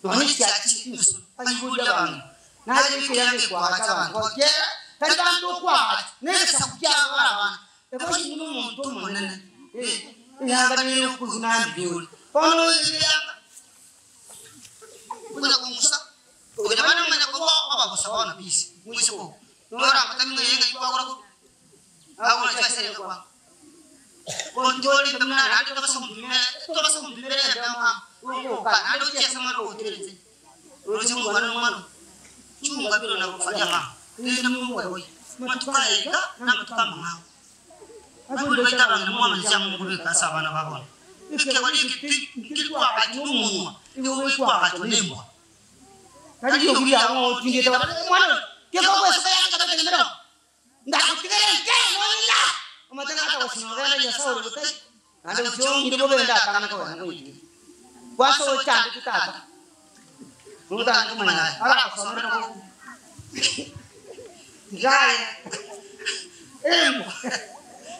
Nonya chiachire chinsu aibori abang'ina, naye beka eyanga ekwagacha abanto ekiagera tari banto okwagacha, na egesaku kiabo bare abana. Eboyie buna omonto omonene, eh, eyanga nere okoigwa naye mbuya ore. Bono oyoire eyanga, Okonya kong'usa, okonya bana omanya korwa oba bosa bono bisi, moiseke oo, noramotebie ng'a ee ng'ai kwagora korwa? Agwo nachio ase erinde kwango. Gonchorete buna naende tobasa kompimera, tobasa kompimera embeo mama, ogoka naende ochie ase omwana ogotiira inse. Roche ngokwana nomwana oo, chunga bire nakufanyia mama, rende mokweboyia. Amatuko aya iga namatuko amang'ao. Abaibori Abaibori baito abang'ina mwamanya chianga mokobeka ase abana ba bono. Ekegori eke tikeri koagachwa nomonwa, nigo gekoagachwa nembwa. Tari riogi riao ng'a otindete bare, Omwana oyo, tiga ogwesoka yanga beka nyemeromo, ndagotigere nke nonye na omanyete ng'a atagosina ogenda Nyasae ore gotari, naende gochia ong'ire bobe ndatang'ane kogenda ngoitige. Kwansa ochandete tata, notang'ane komanya aye, aragosomere nabo tiga aye embwa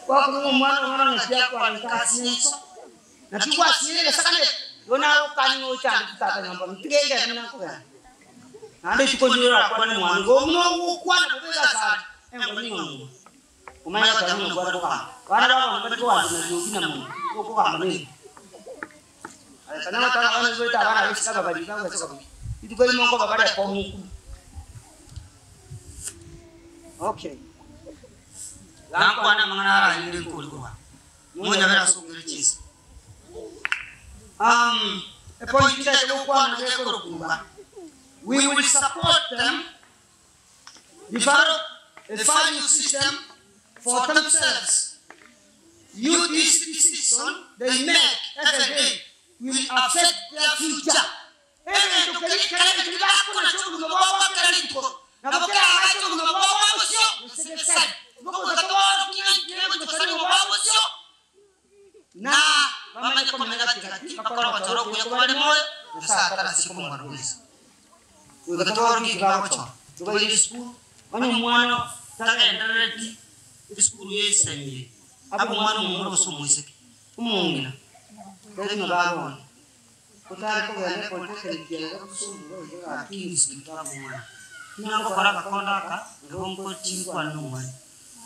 gwakorwa omwana omwana ng'aki akwarete ase enso. Naki gwasinyire egesakane eke, igo nagokania ng'a ochandete tata nyomba, ntige ngende buna nkogenda. Naende rituko ndire orakwane omwana igo buna ogokwana bobe iga asare, engo ning'o ng'uma. Omanye goteba buna okware kogamba. Abana ba bono mbari kogamba na riogi na monwa, igo okogamba nembwa. Aye tanya goteba ng'a bono oiborete abana abaiseke ababari iga gwesoka buya. Rituko erimo nkoba bare ekomu okure. Okay. Gankwana amang'ana aranyure nkori korwa Monyabere ase okogera chinsa. Epoint ntagete gokwana nigo ekorokwa We will support them develop a value system for themselves. You this decision they make every day will affect their future. Egento keria kera keria bakonacha obogima bwabo bwa kera rituko, nabo keragache obogima bwabo bwa bosio, gose gesari. Igo goika tobaorokie ng'a inki kegochia gosaria obogima bwabo bosio, na bamanye komenya gati-gati, bakore ogochora okuya kobare moyo, Nyasae atarasie komwana bwensi. Goika tobaorokie eki bagochora, tobaire esukuru, onye omwana tagenderereti esukuru yesaimire, abe omwana omomura gose omoiseke, omong'ina, tari ng'a baba one. Otare kogenda epolytechnic aiga gosomigwa iga gaki institute abwo mwana. Buna ngokora agakondo aka, nabo nkochinkwana nomwalimu.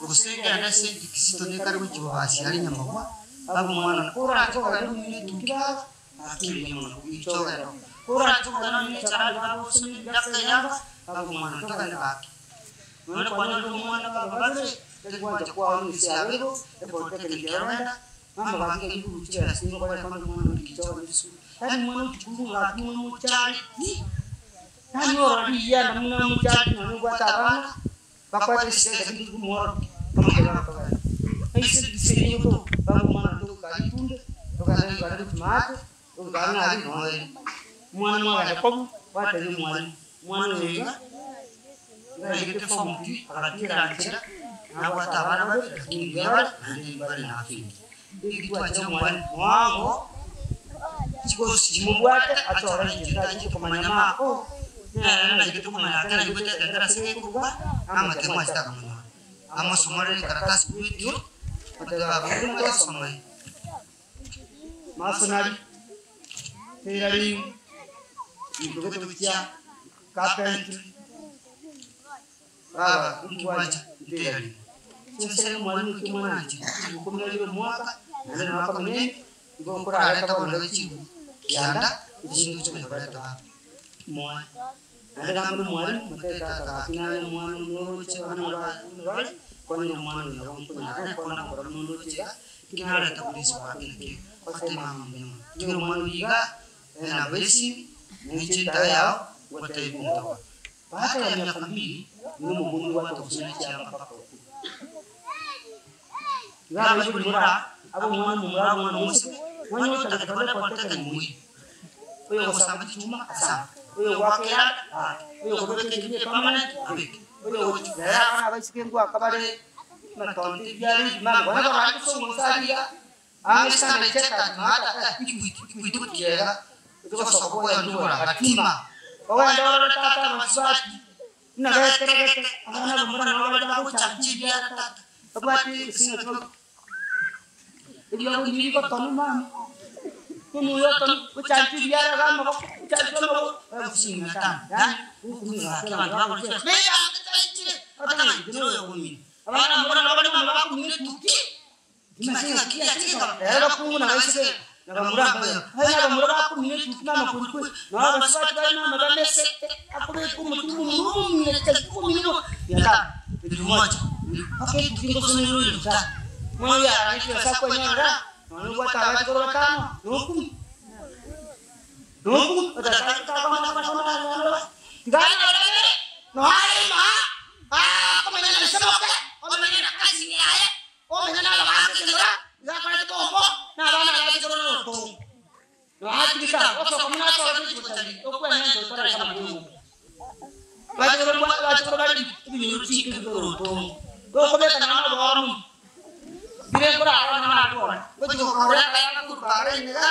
Gose ngende ase edikisito nekare gochia bobasi aria nyamagwa, abe omwana one. Koranche kogenda onyure etuki baba, gaki mbuya mono, goicha ogende oo. Koranche kogenda onyure echarani baba osome ebiraka eyanga, abe omwana one, togende gaki. Nonye kwanyorire omwana baba babere, tari gwancha kwao ninse yabeirwe, epolytechnic ero genda, Mama gaki ng'ai iguru chibesa nigo okoreta onde omwana onde gicha ogende esukuru. Yaani omwana ochukuru gaki muna omochariti, yaani orore riyianda muna omochariti nonye obwate abana, bakoete estress lakini tori komworokia amang'ana agotogenda. Ng'ai ase ekanisa eyio egotoka, baba omwana onde togoika aria itunde, togende goika aria gochia maate, togoika aria ng'a aria noere. Omwana mwagenda kobu, gwatebia omwalimu, omwana oyo iga, iga airete form three, agatigera nchera, nabwate abana babere lakini mbuya bare naende mbare na afya engiya. Eki twachire omwalimu mwango, chikosi chimobwate achore enchera tachire komanya mako, nere naigete komanya ake naigwete ekengere ase gekoruga, namatemo achete akamonyora. Amosomorere ekaratasi korwa etio, oteba baba buna twasoma eye. Masonry, tailoring, binto gete gochia carpentry, baba inki gwancha tailoring. Chinsa omwalimu eki omwana anchire, chiribu ikomi na ibere omwaka, naende nabo akomenya ime, igo nkorareta bono iga chiribu kianda, echinde oche konya koreta baba moe. Naende gamba na omwalimu, motebie tata gaki naye omwana onoroche abana buna bare, konyora omwana oyo nabo nkonyara nekona gokora buna ondoche iga, Ekio nareta korisia gwake nakio, goteba mama mbuya mono. Tigera omwana oyio igaa, ere nabo esimi, na inche entayo yao, ngotebie omotoka. Baada ya miaka mbili, nigo omokungu gwatoka gosona chianga mpaka okure. Iga abaibori moraa. Abe omwana omomura abe omwana omoiseke, nonya otagete kogenda polytechnic moire. Oyo ogosamba chichuma asambe, oyo ogoaka eranda aake, oyo okobeka ekerimi epermanent abeke, oyo ogochi rero abana abaiseke ngoaka bare amatonto ebiara ebimama bono barware gosongo nse aria iga, ang'e standard checkers maata eh equity equity gotiga iga, oche gosoka bwoye ndubora gatima, ogende orore tata abasubati buna beteregete, abana abamura nabo bare bagochacha ebiara tata, babwate gose ng'aki bago. Eriogo riria rigotonwa mama, omoyo otonwa, ochanche ebiara iga amaboko, ochanche amagoro, oyagusia mia tano, yaani gokumia gaki abanto bagora chibesa, nebange chaichire, batang'ani inche noyo ogomina. Abana abamura nabo bare mama bakumina etuki, timanyeti ng'aki giachire gekaba, rero bakungu na abaiseke na bamura mbayo, onye abamura bakumina etuki mama kori kwe, nabo abasubati bare mama bamesete, akobeka omotwe omomura omomina chaki omomina bo, mia tano, elfu moja, mpaka etuki ngosonera elfu tano. Mwana oyo arane chibesa akwenyorera, nonya obwate abachokoro batano, nokumi, nokumi, tiga anyore abere, nonya areme aa, akomenya na ise moke, omenye na cousin yaye, omenye na abagaaka ekenyoro, iga akorete bombo, na abana abachokoro na obotongo. Nonya atigete abwo, osoka buna asoete chigochari, okwenencha otareka amatuko. Abachokoro bare ebinyoro chinke bikoro obotongo, tokobeka nonya nobooro mono. Bire nkorara nonya nabwo one, ngochia gokora akayanga korwa bara ime iga,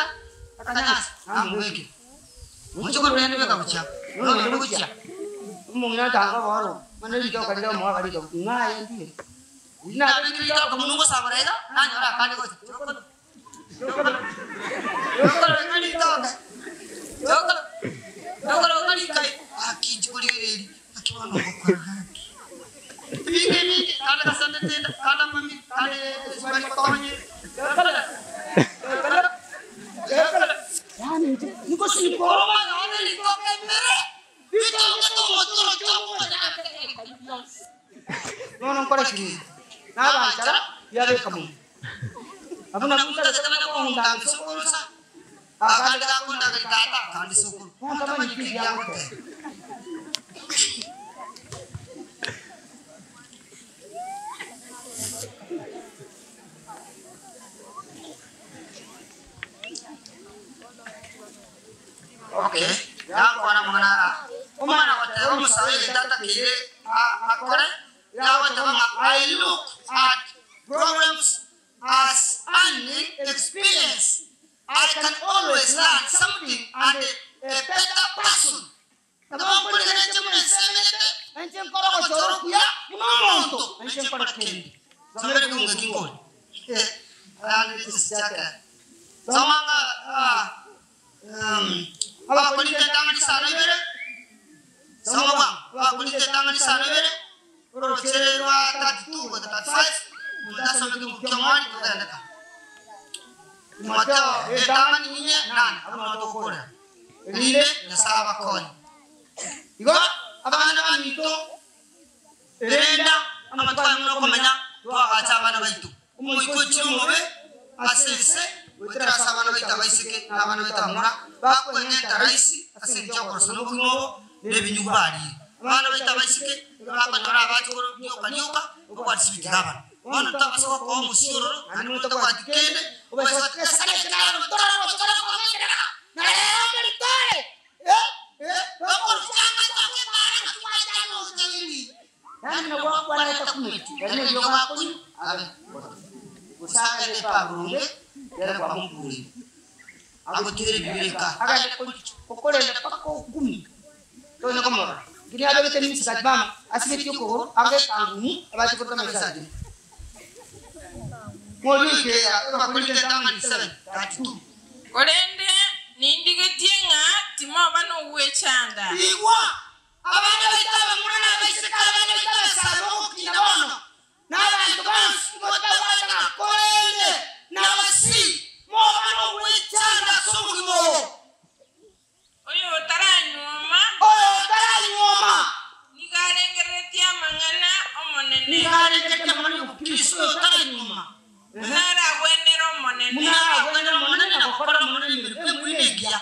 akanyasi, namobekire. Mochokoro rende beka gochia, nogende gochia. Omong'ina atanga obooro obo, mana ritoka riria omoaka ritoka, ng'a aye ndire. Riria nabekire ritoka buna ngosabora iga, nanyora akande gocha, chokoro, chokoro, chokoro ng'a ritoka, chokoro, chokoro ng'a rikai, gaki inche korigereria, gaki bono ngokora gaki. Ebinto ebinge, kande gasandete enda, kande amamiri, kande esukari gotonya, chokoro, chokoro, chokoro. Yaani inche nigosinywa oromanya one ritoka emere, ritongete omotwe oroche ogokonya ase ebikai bionsi. Bono nkore kiriri, na abanchara biabeka monwa. Abwo nabwo ntagete banya kong'undanga sokoro nsa, akande gakondangeria tata, akande sokoro, bono ntamanyeti ebi agoteba. Okay, yakwana amang'ana aya. Omana goteba omosae egento atakeire akore, yagoteba ng'a I look at problems as an experience, I can always learn something and a better person. Nabo nkorigera inche buna ense emenyete, na inche nkore ogochora okuya buna omonto, na inche nkore kende. Somera ekeungo eki nkore. Ayande chinse chia kare. Soma ng'a Abakorinto etang'ani isano ibere, soma bwango, Abakorinto etang'ani isano ibere, orochere rwa 32 goika 35, omonto asome ekeungo ki'omwani togende ka. Timotheo etang'ani inye nane, abwo nabo togokorera. Erinde Nyasae abakonye. Igo abana baminto, erenda amatuko aye buna okomenya, twagacha abana baito. Omoika ochire omobe ase ense, goetera ase abana baito abaiseke na abana baito abamura, bakweng'enta rahisi ase engencho y'okorosa nobogima obo na ebinyugwa bariire. Abana baito abaiseke nigo bakonyora abachokoro rioka rioka, obwatisi bitiga abana. Bono tobasa gokoa omosiororo, naende buna otabwati kende, obaise goteba, Nyasae naki nare notore ogocha kore okong'enterera, na rero mberitore, eh, eh, nokoruchanga toke bare ng'aki gwachande gocha eri. Naende nabo akwanete akumeti, ere neriogo akonywa, abe mororo. Gose agende epaa boronge, ere kwamokureire. Agotigere ebibe eka, agende kokorenda mpaka okumia, tonya komorora. Nki niabegete miniskirt mama, asibetie okogoro, anga ekangumu, abache koreta amaiso aye. Moria oike abakorinte entang'ani 7:32. Korende nindigetie ng'a timoba nogwechanda. Igwa, abana baito abamura na abaiseke, abana baito abasae bogokina bono, na abanto bonsi motabwate ng'a korende nabasii, moba nogwechanda ase obogima obo. Oyotaranyuoma. Oyotaranyuoma. Nigo arengereretie amang'ana 'Omonene. Nigo arengereretie amang'ana y'obokristo oyotaranyuoma. Buna aragwenere Omonene. Buna aragwenere Omonene na gokora Omonene emeremo emuya na engiya.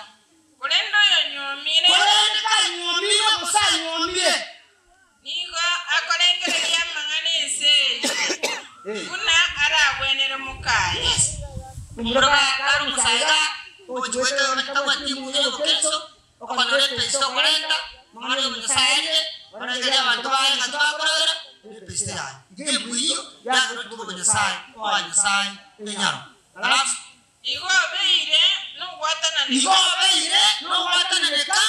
Korende oyonyuomire. Korende kanyuomire gose anyuomire. Nigo akorengereria amang'ana 'ense eye, buna aragwenere mokaye. Ogochia goeta onye tabwati engubo y'obokristo, okonyora epesto okorenta, amang'ana y'obonyasae aria, orengereria abanto baye ng'a tibakoragera, epesto yaye. Iga embwa eyio yagera otige obonyasae oa Nyasae enyaro. Alafu. Igo obeire nogwatananeka. Igo obeire nogwatananeka.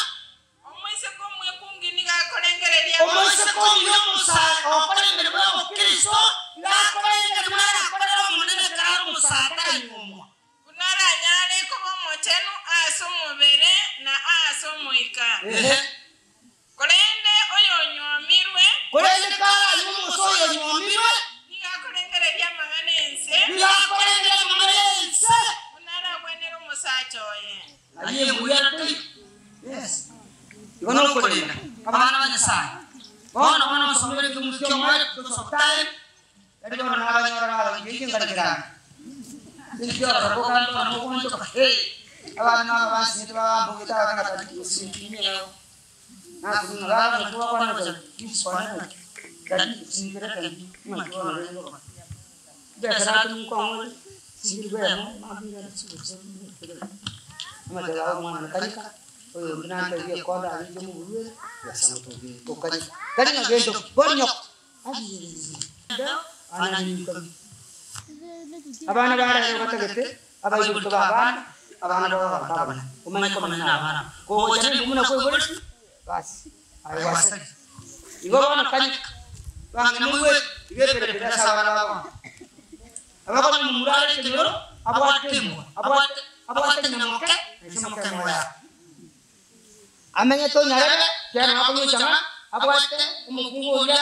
Omoiseke omwekungi nigo akorengereria. Omoiseke omuya omosae ogokora emeremo y'obokristo nigo akorengereria buna arakorere Omonene ekero are omosae ataranyuomwa. Buna aranyare koba omochenu ase omobere na ase omoika. Korende oyonyuomirwe. Korende karanywe omosa oyonyuomirwe. Nigo akorengereria amang'ana 'ense. Nigo akorengereria amang'ana 'ense. Buna aragwenere omosacha oye. Aye mbuya taiyo. Yes. Igo nokorenda abana ba Nyasaye. Bono bono nsomere ekemunto ki'omoerio because of time. Tari bono nabanyora bagoika inche nkarikera ande. Inki ororo boka bono mogoonchoka? Ee, abana aba bansinyete babambogete abana ng'a tari gose nkinyie nabo. Nakumia ng'a baba naki gwakwana gocha Jesus kwane naki? Tari sinkere tari ng'aki bono rende oba. Chibesa natumia nkong'ore sinkirwe emo mambia ng'ende chigose amateba abo omwana kanyeka oyonde nantebie ekonda aria inche moburuere besa motobie tokanyeka. Tari ng'a gento ki, bori nyoko. Abana ba rero batagete abaibori tobe abana, abana babe abanto abanene, omanye komenya na abana aba. Kogocha na buna kwaiboretwe, basi aye gwasarire. Igo bono kanyeka, bang'ina moigwete, iga eperepere ase abana ba bono. Abakonywa omomura are ekenyoro, abwate embwa, abwate abwate ng'ina moke, na ise moke moyo. Amenyete onyarebe, ekiagera nabo akonywa echang'a, abwate omokungu oria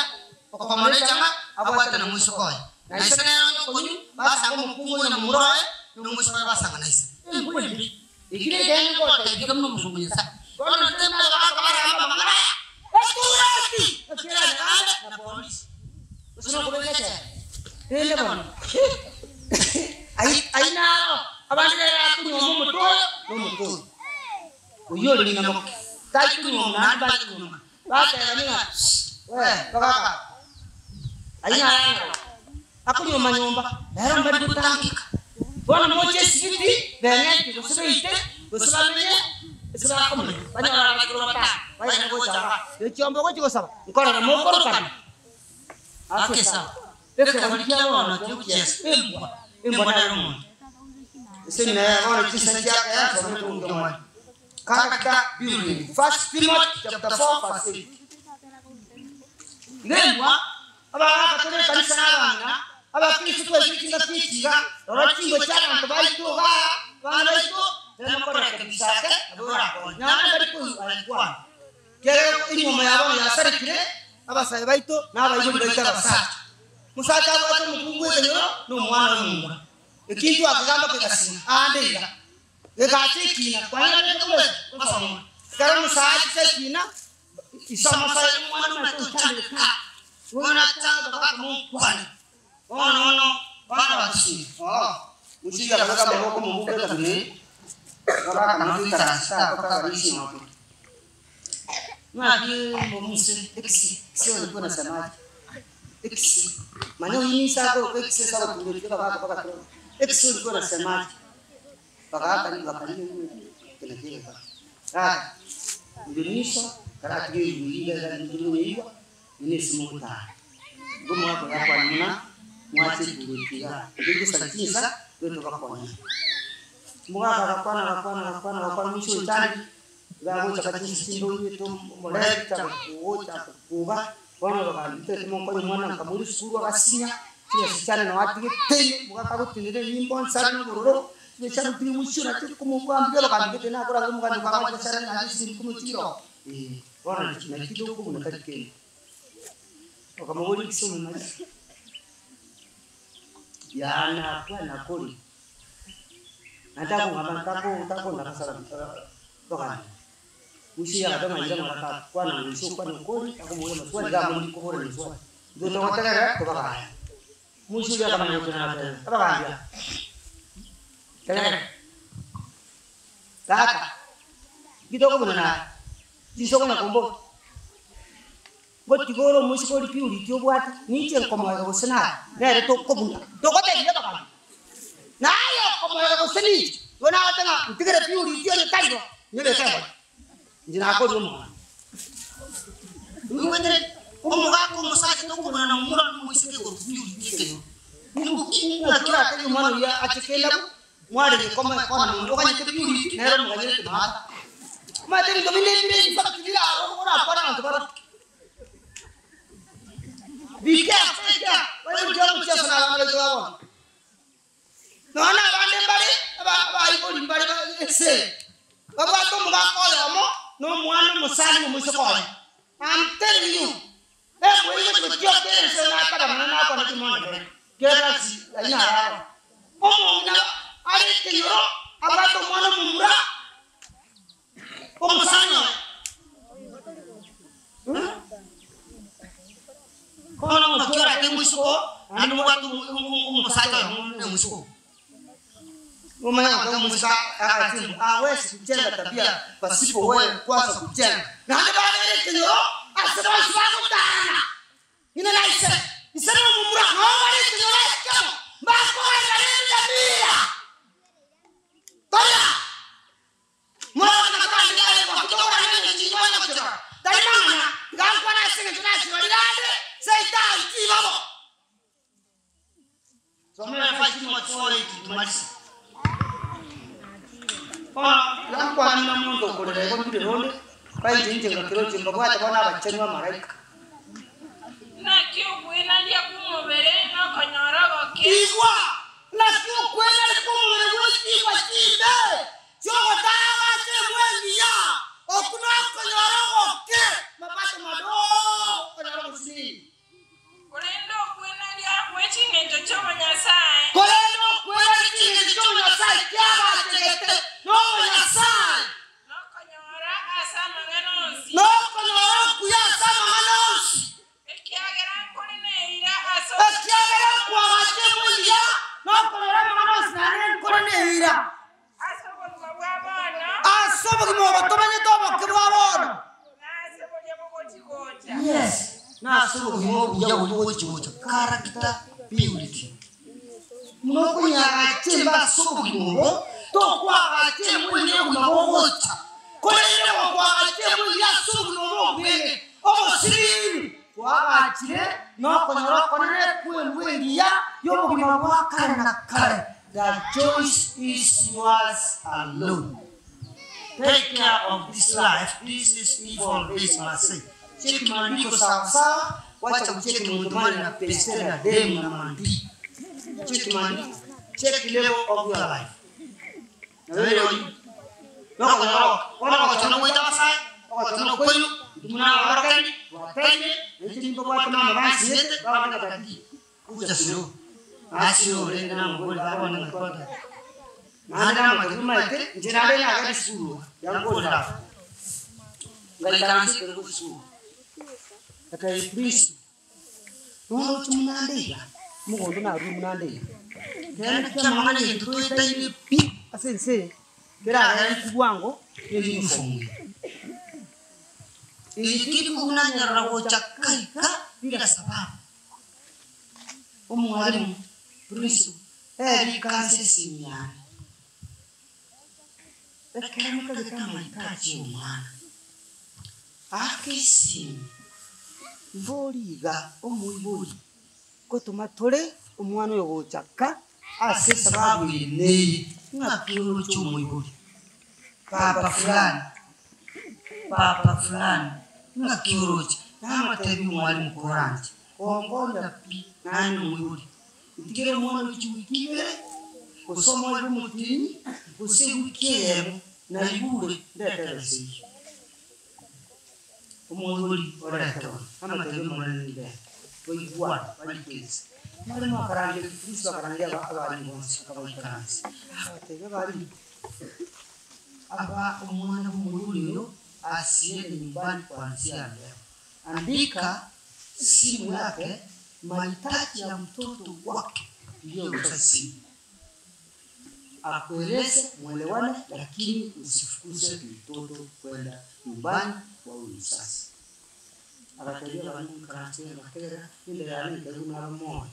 okomora echang'a, abwate na moiseke oye. Na ise nere onye okonywa, basanga omokungu oria na momura oye, na omoiseke oye basanga na ise. Embwa embe. Eki nekeene ngotebiga buna omosomba o Nyasae. Bono intwe mbabaka baragamba amang'ana aya, Etureti! Ekiagera nyagambe na polisi, gose nokobeka echela. Rende bono, ayio naro abande rero akonyuoma omote oyo na omote oyo. Oyio ore ng'ina moke, tari konyuomwa naende bache konyuomana, batebani ng'a we bagaka ayio naro ang'ao akonyuoma nyomba, nero mbari gotangeka. Bono moche esibiti beng'enche gose beite gose bamenye ase bakomenya, banyore abachokoro batano bairane gocha igaa. Ekiombe ogochia gosaba nkorora mokorokana ase esabu. Ekegori kia bono tiogochiesa embwa, embwa nere omonto. Ase inee bono chinsa chia kare nsome ekebugu ki'Omonene. Character building, First Timothy chapter 4 verse 8. Iga embwa, abagaka tore ekanisa na abang'ina, abakristo twaikire chingaki echi iga, rora chimbwa chi'abanto baito igaa, abana baito, tema korekebisa ake, nabo orakonye. Naende mbari koigwa aye kwana. Ekiagera enyuomo ya bono yasarekire, abasae baito na abaibori baito abasacha. Omosacha abwate omokungu bw'ekenyoro na omwana omomura. Ekinto akegamba kegasina aande iga, gegacha ekiina, kwanyarire kobweka gosoma. Ekero omosae achiche ekiina, ise omosae omwana omanyete ochandeka, bono achaka bakamonkwania. Bono bono bana batisire, oo, mochiire akabeka amaboko omobuko ekabira eye, bakamanya goikaransa mpaka abarisia ng'oto. Ng'aki momuse ekisi, ekisi ulikuwa unasemaje? Ekisi, manya huyu ni isako ekisi ase agotumbetie bagaka bagatura, ekisi ulikuwa unasemaje? Bagaka bakaria kina kegeka. Gaki, oyo niso karatiga erigwe riga iga rinto rikonyeigwa, Inwe ase mogotara, igo mwakora akwane buna mwacha etugo eke igaa, erio gosari chinsa tore tobakonya. Omogaka agakwana agakwana agakwana agakwana omoisia oyo tari, iga agocha ka chinsa chinde oirete omoreri chaka kogocha kokuga, bono bagambi ntagete monkonye omwana nkamoira esukuru agasinya, chibesa chiane noo atigete ime, omogaka agotenena enyimbo nsare na obororo, chibesa chiane otige moisia oyo nache komobwambia abagambi gete nakorangera omogambi okang'a chibesa chiane naende esimi komochira oo. Bono naki tokobuna tari kende. Bakamoboria ekise omomaria, Yaana akwana kore, naende takong'amba tako takondakasa bagambi. Mwisho oyo agateba ng'a ira ng'ora takwana ng'a ise okwane okori, takomoboria amaswali iga amoriri koborania eswali. Intwe togotegerera tobagaye. Mwisho oria akamanya gotenena agateba, abagambi aba, tegerera, tata, inki tokobuna naye? Chinsa okonya komboria, Ngotiga ore omoiseke oria purity obwate, ninche nkomoega gose naye? Nere tokobuna, togotebia abagambi, Naye okomoega gose ninche? Igo nagoteba ng'a ntigere purity onye tari bo, nyebeke embori. Inche nakorire omoganda. Oigwetire? Omogaka omosacha tokobuna na momura onde omoiseke igoro purity ekenyoro. Ningoki ng'aki oratebie omwana oyio ache kende abwo, mware gekoma ekona mono, oganyete purity nere omoganyerete maata. Omanyete ebinto binde mbire in fact bire aro orakwane abanto barwe. Be careful, take care, oye gochia omocheso na abana baito ba bono. Nonya na abande mbare abaibori mbare ase babwate omogaka oyomo na omwana omosani na omoiseke oye. I'm telling you, embwa eyio gochia gotioka ere inse nataba nonya nakwana chimondo mbere, kera ase ayio naro aroro. Omong'ina are ekenyoro abwate omwana omomura omosani oye. Bono ng'aki orake moiseke oo, naende mobwate omosacha oyomo na moiseke oo. Omanye gote omoiseke agache mbu hawezi kujenga tabia pasipo wewe kwanza kujenga. Naende babere ekenyoro ase bonsi bagotaana ng'ina na ise, ise na omomura nabo bare ekenyoro ekemo, mbakogenda rende nyamira. Toria! Morokana korende aye goki tokorana engencho inwe ngochirora, tari mang'ana, tiga nkwane ase engencho nachirorire ande Saitani tibabo. Somera 5 Timothy 4:8 tomalise. Bono tiga nkwane na omonto okorera igo ndire ronde, bainche inche ngakira oche mbabwate bono abachenu amaraika. Naki okwenaria kw'omobere nokonyora ogokia. Igwa! Naki okwenaria kw'omobere gwe chingwa chimbe chi'ogotaaba ase embwa engiya, okwo nokonyora ogoke, mapato madogo okonyora ogosinini. Korende okwenaria gwe ching'encho chi'obonyasae. Korende okwenaria ching'encho chi'obonyasae kiagachegete nobonyasae. Nokonyora ase amang'ana onsi. Nokonyora okuya ase amang'ana onsi. Ekiagera nkore neira ase Ekiagera nkwagacha embwa engiya, nokonyora amang'ana onsi naende nkore neira. Ase obogima bwa bono. Ase obogima obo tomanyete oboke bwa bono. Na ase boria bogochi-gocha. Yes, nase obogima obuya boria bogochi-gocha, character purity. Buna okonyagacha embe ase obogima obo, tokwagacha embwa eria y'obogima bogocha, korende gokwagacha embwa eria ase obogima obo obweng'e, obosiriri, kwagachire nokonyora okonene kw'embwa engiya y'obogima bwa kare na kare. The choice is yours alone. Take care of this life, this is evil days mase. Cheki maandiko sawa sawa, wacha kucheki mtu na peste na demu na mandi. Cheki maandiko, check level of your life. Na wewe oyu. Nokonyora, ona gochona goita basae, ogochona kwenu, muna abarokani, Gwataire, nainche nimbabwate mama bansiete, babanga tati. Kucha siro. Asiro rende namugore babona ngakota. Naende namatebi maete, inche naende nagenda esukuru yankorera ngaikaransa ekero gwa esukuru ekae principal noroche munande iga mogondo narure munande iga Kende kia amang'ana egento toetaine pi ase ense eye keragere bwango ne uniform eye. Eye teri kounanyerera gocha kaika bila sababu. Omwalimu, principal, erikansa esimu yane. Ekero motagete amahitaji ya omwana, aka esimu, Mbori iga omoibori gotoma tore omwana oyo gocha ka ase esababu eye neye. Ng'aki oroche omoibori, baba fulani, baba fulani, ng'aki oroche, namotebi omwalimu koranche, Kongonya pi naende omoibori, ntigere omwana ochi wiki ibere, gose omoerio omotienyi, gose ewiki eyemo, naigure ndete ebesa eyio. Omoibori orete bono, amatebi omonene ndete, baigwane barike ense. Omwalimu akarangeria Kristo akarangeria aba abalimu bonsi akabaikaransia, akabatebia abalimu, aba omwana bwa omoibori oyo asiende nyumbani kuanzia leo. Andika simu yake, mahitaji ya mtoto wake, pigia mzazi simu akueleze mwelewane, lakini usifukuze mtoto kwenda nyumbani kwa huyu mzazi. Akateria abalimu nkaransia ngategera, inde yane nkaigwa naba moyo.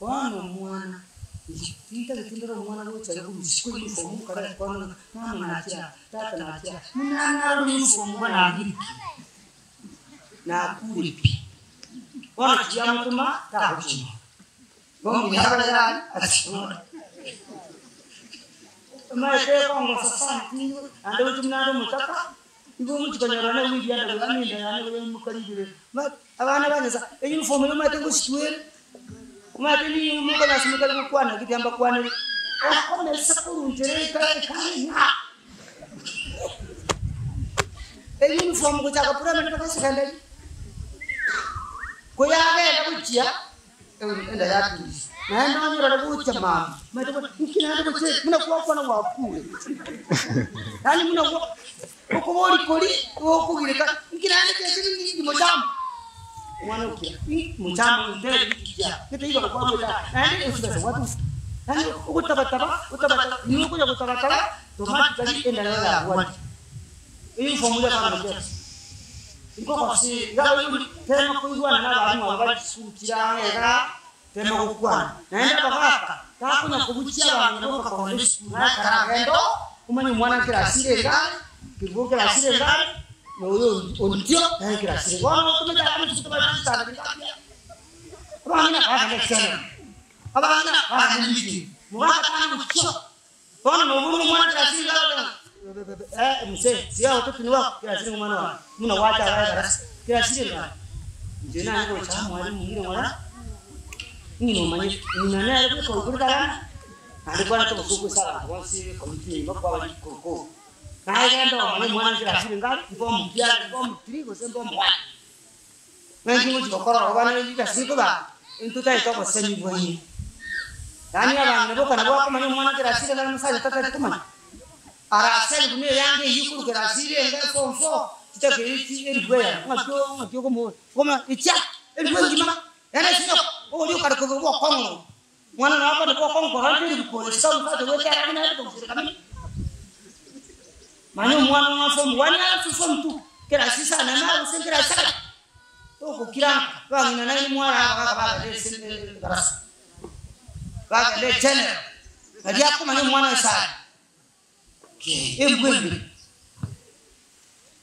Bono omwana Tintagete ndore omwana gocha iga korwa isiko uniform kare kwana ng'a mama nachire aa, tata nachire aa, buna narora uniform iga nagiriki, nakure pi. Bono chiamotoma tagochinyora, bono mbuya abere aria achinyore. Omanyete ekongosa sana tingo naende gochia buna ande omotaka, igo omochie konyora na ebianda bwane enda yane igo yaimoka riberera. Omanyete abana ba Nyasaye, euniform eye omanyete ngositwere, omanyete nigo mokonyara ase motari gokwana ki tiga mbakwanere, okomesa korwa nchera eka ekang'aa. Euniform gochaka primary mpaka secondary, koyagenda gochia enda yaturisia, naende onye orare gocha mambia, omanyete buna inki naende gocha buna gwakwana gwakure, yaani buna gwa okobori koria gokogireka, inki naende gese ninki mochama, omwana okira inki mochama ontebi inki kiao, gete igoro kwarwete aa, naende osibesa gwatusa, yaani ogotabataba otabataba nigo okonya gotabataba automatically enda yago yagwatia. Eyunifomu yakaba nochesa. Nkogosii iga abaibori tema koigwana na abalimu aba bare chisukuru chire ang'e iga, tema gokwana. Naende abagaka takonya kobuchia abang'ina boka kogenda esukuru naye ekero agenda oo, omanye omwana nkirasi ire iga are, kerubo nkirasi ire iga are, na oyo ontio naye nkirasi ire iga. Bono otomete abana chisukuru bare chisandani iga buya. Abang'ina bagenda echenero, abang'ina bagenda emeeting, mogaka tana gochia. Bono nobuna omwana kirasire iga agoteba ng'a eh mzee tiga ototu nigo kirasire ng'a omwana wane buna gwacha iga edarasa kirasire ng'a inche nanye gocha amo mwalimu ng'ina ng'ora ng'ina omanyete ng'ina nere bweka oiborete abana naende kwareta obosoku ase abanto bonsi ecommunity eyio bakwaba rikorokoro naye genda omanye omwana kirasire ng'a are mbomu ki are mbomu three gose mbomu one Ng'a inki ngochia gokora oro bono rigasi rikoba intotagete obosemi bwaino. Yaani abang'ina boka nabwo bakomanya omwana kera asire ng'a omosacha tatari komanya. Araseri buna eyanga eyio korwa kera asire enga eform four chitakeire chi elifu eyemo ng'aki o ng'aki okomo okoma ichia elifu engima yaani ase nyoko oria okare koba bokong'u Omwana nabo akonyora gokong'u korora teri bikoro isiko omosacha goetera buna ere kogusireka mino. Manya omwana ng'a form one ase form two, kerasi isano na ime gose nkerasi isato, togokira nka, abang'ina nainwe mware abagaka bagenda ase edarasa, bagenda egeneral, nario akomanya omwana ase are. Embwa embe.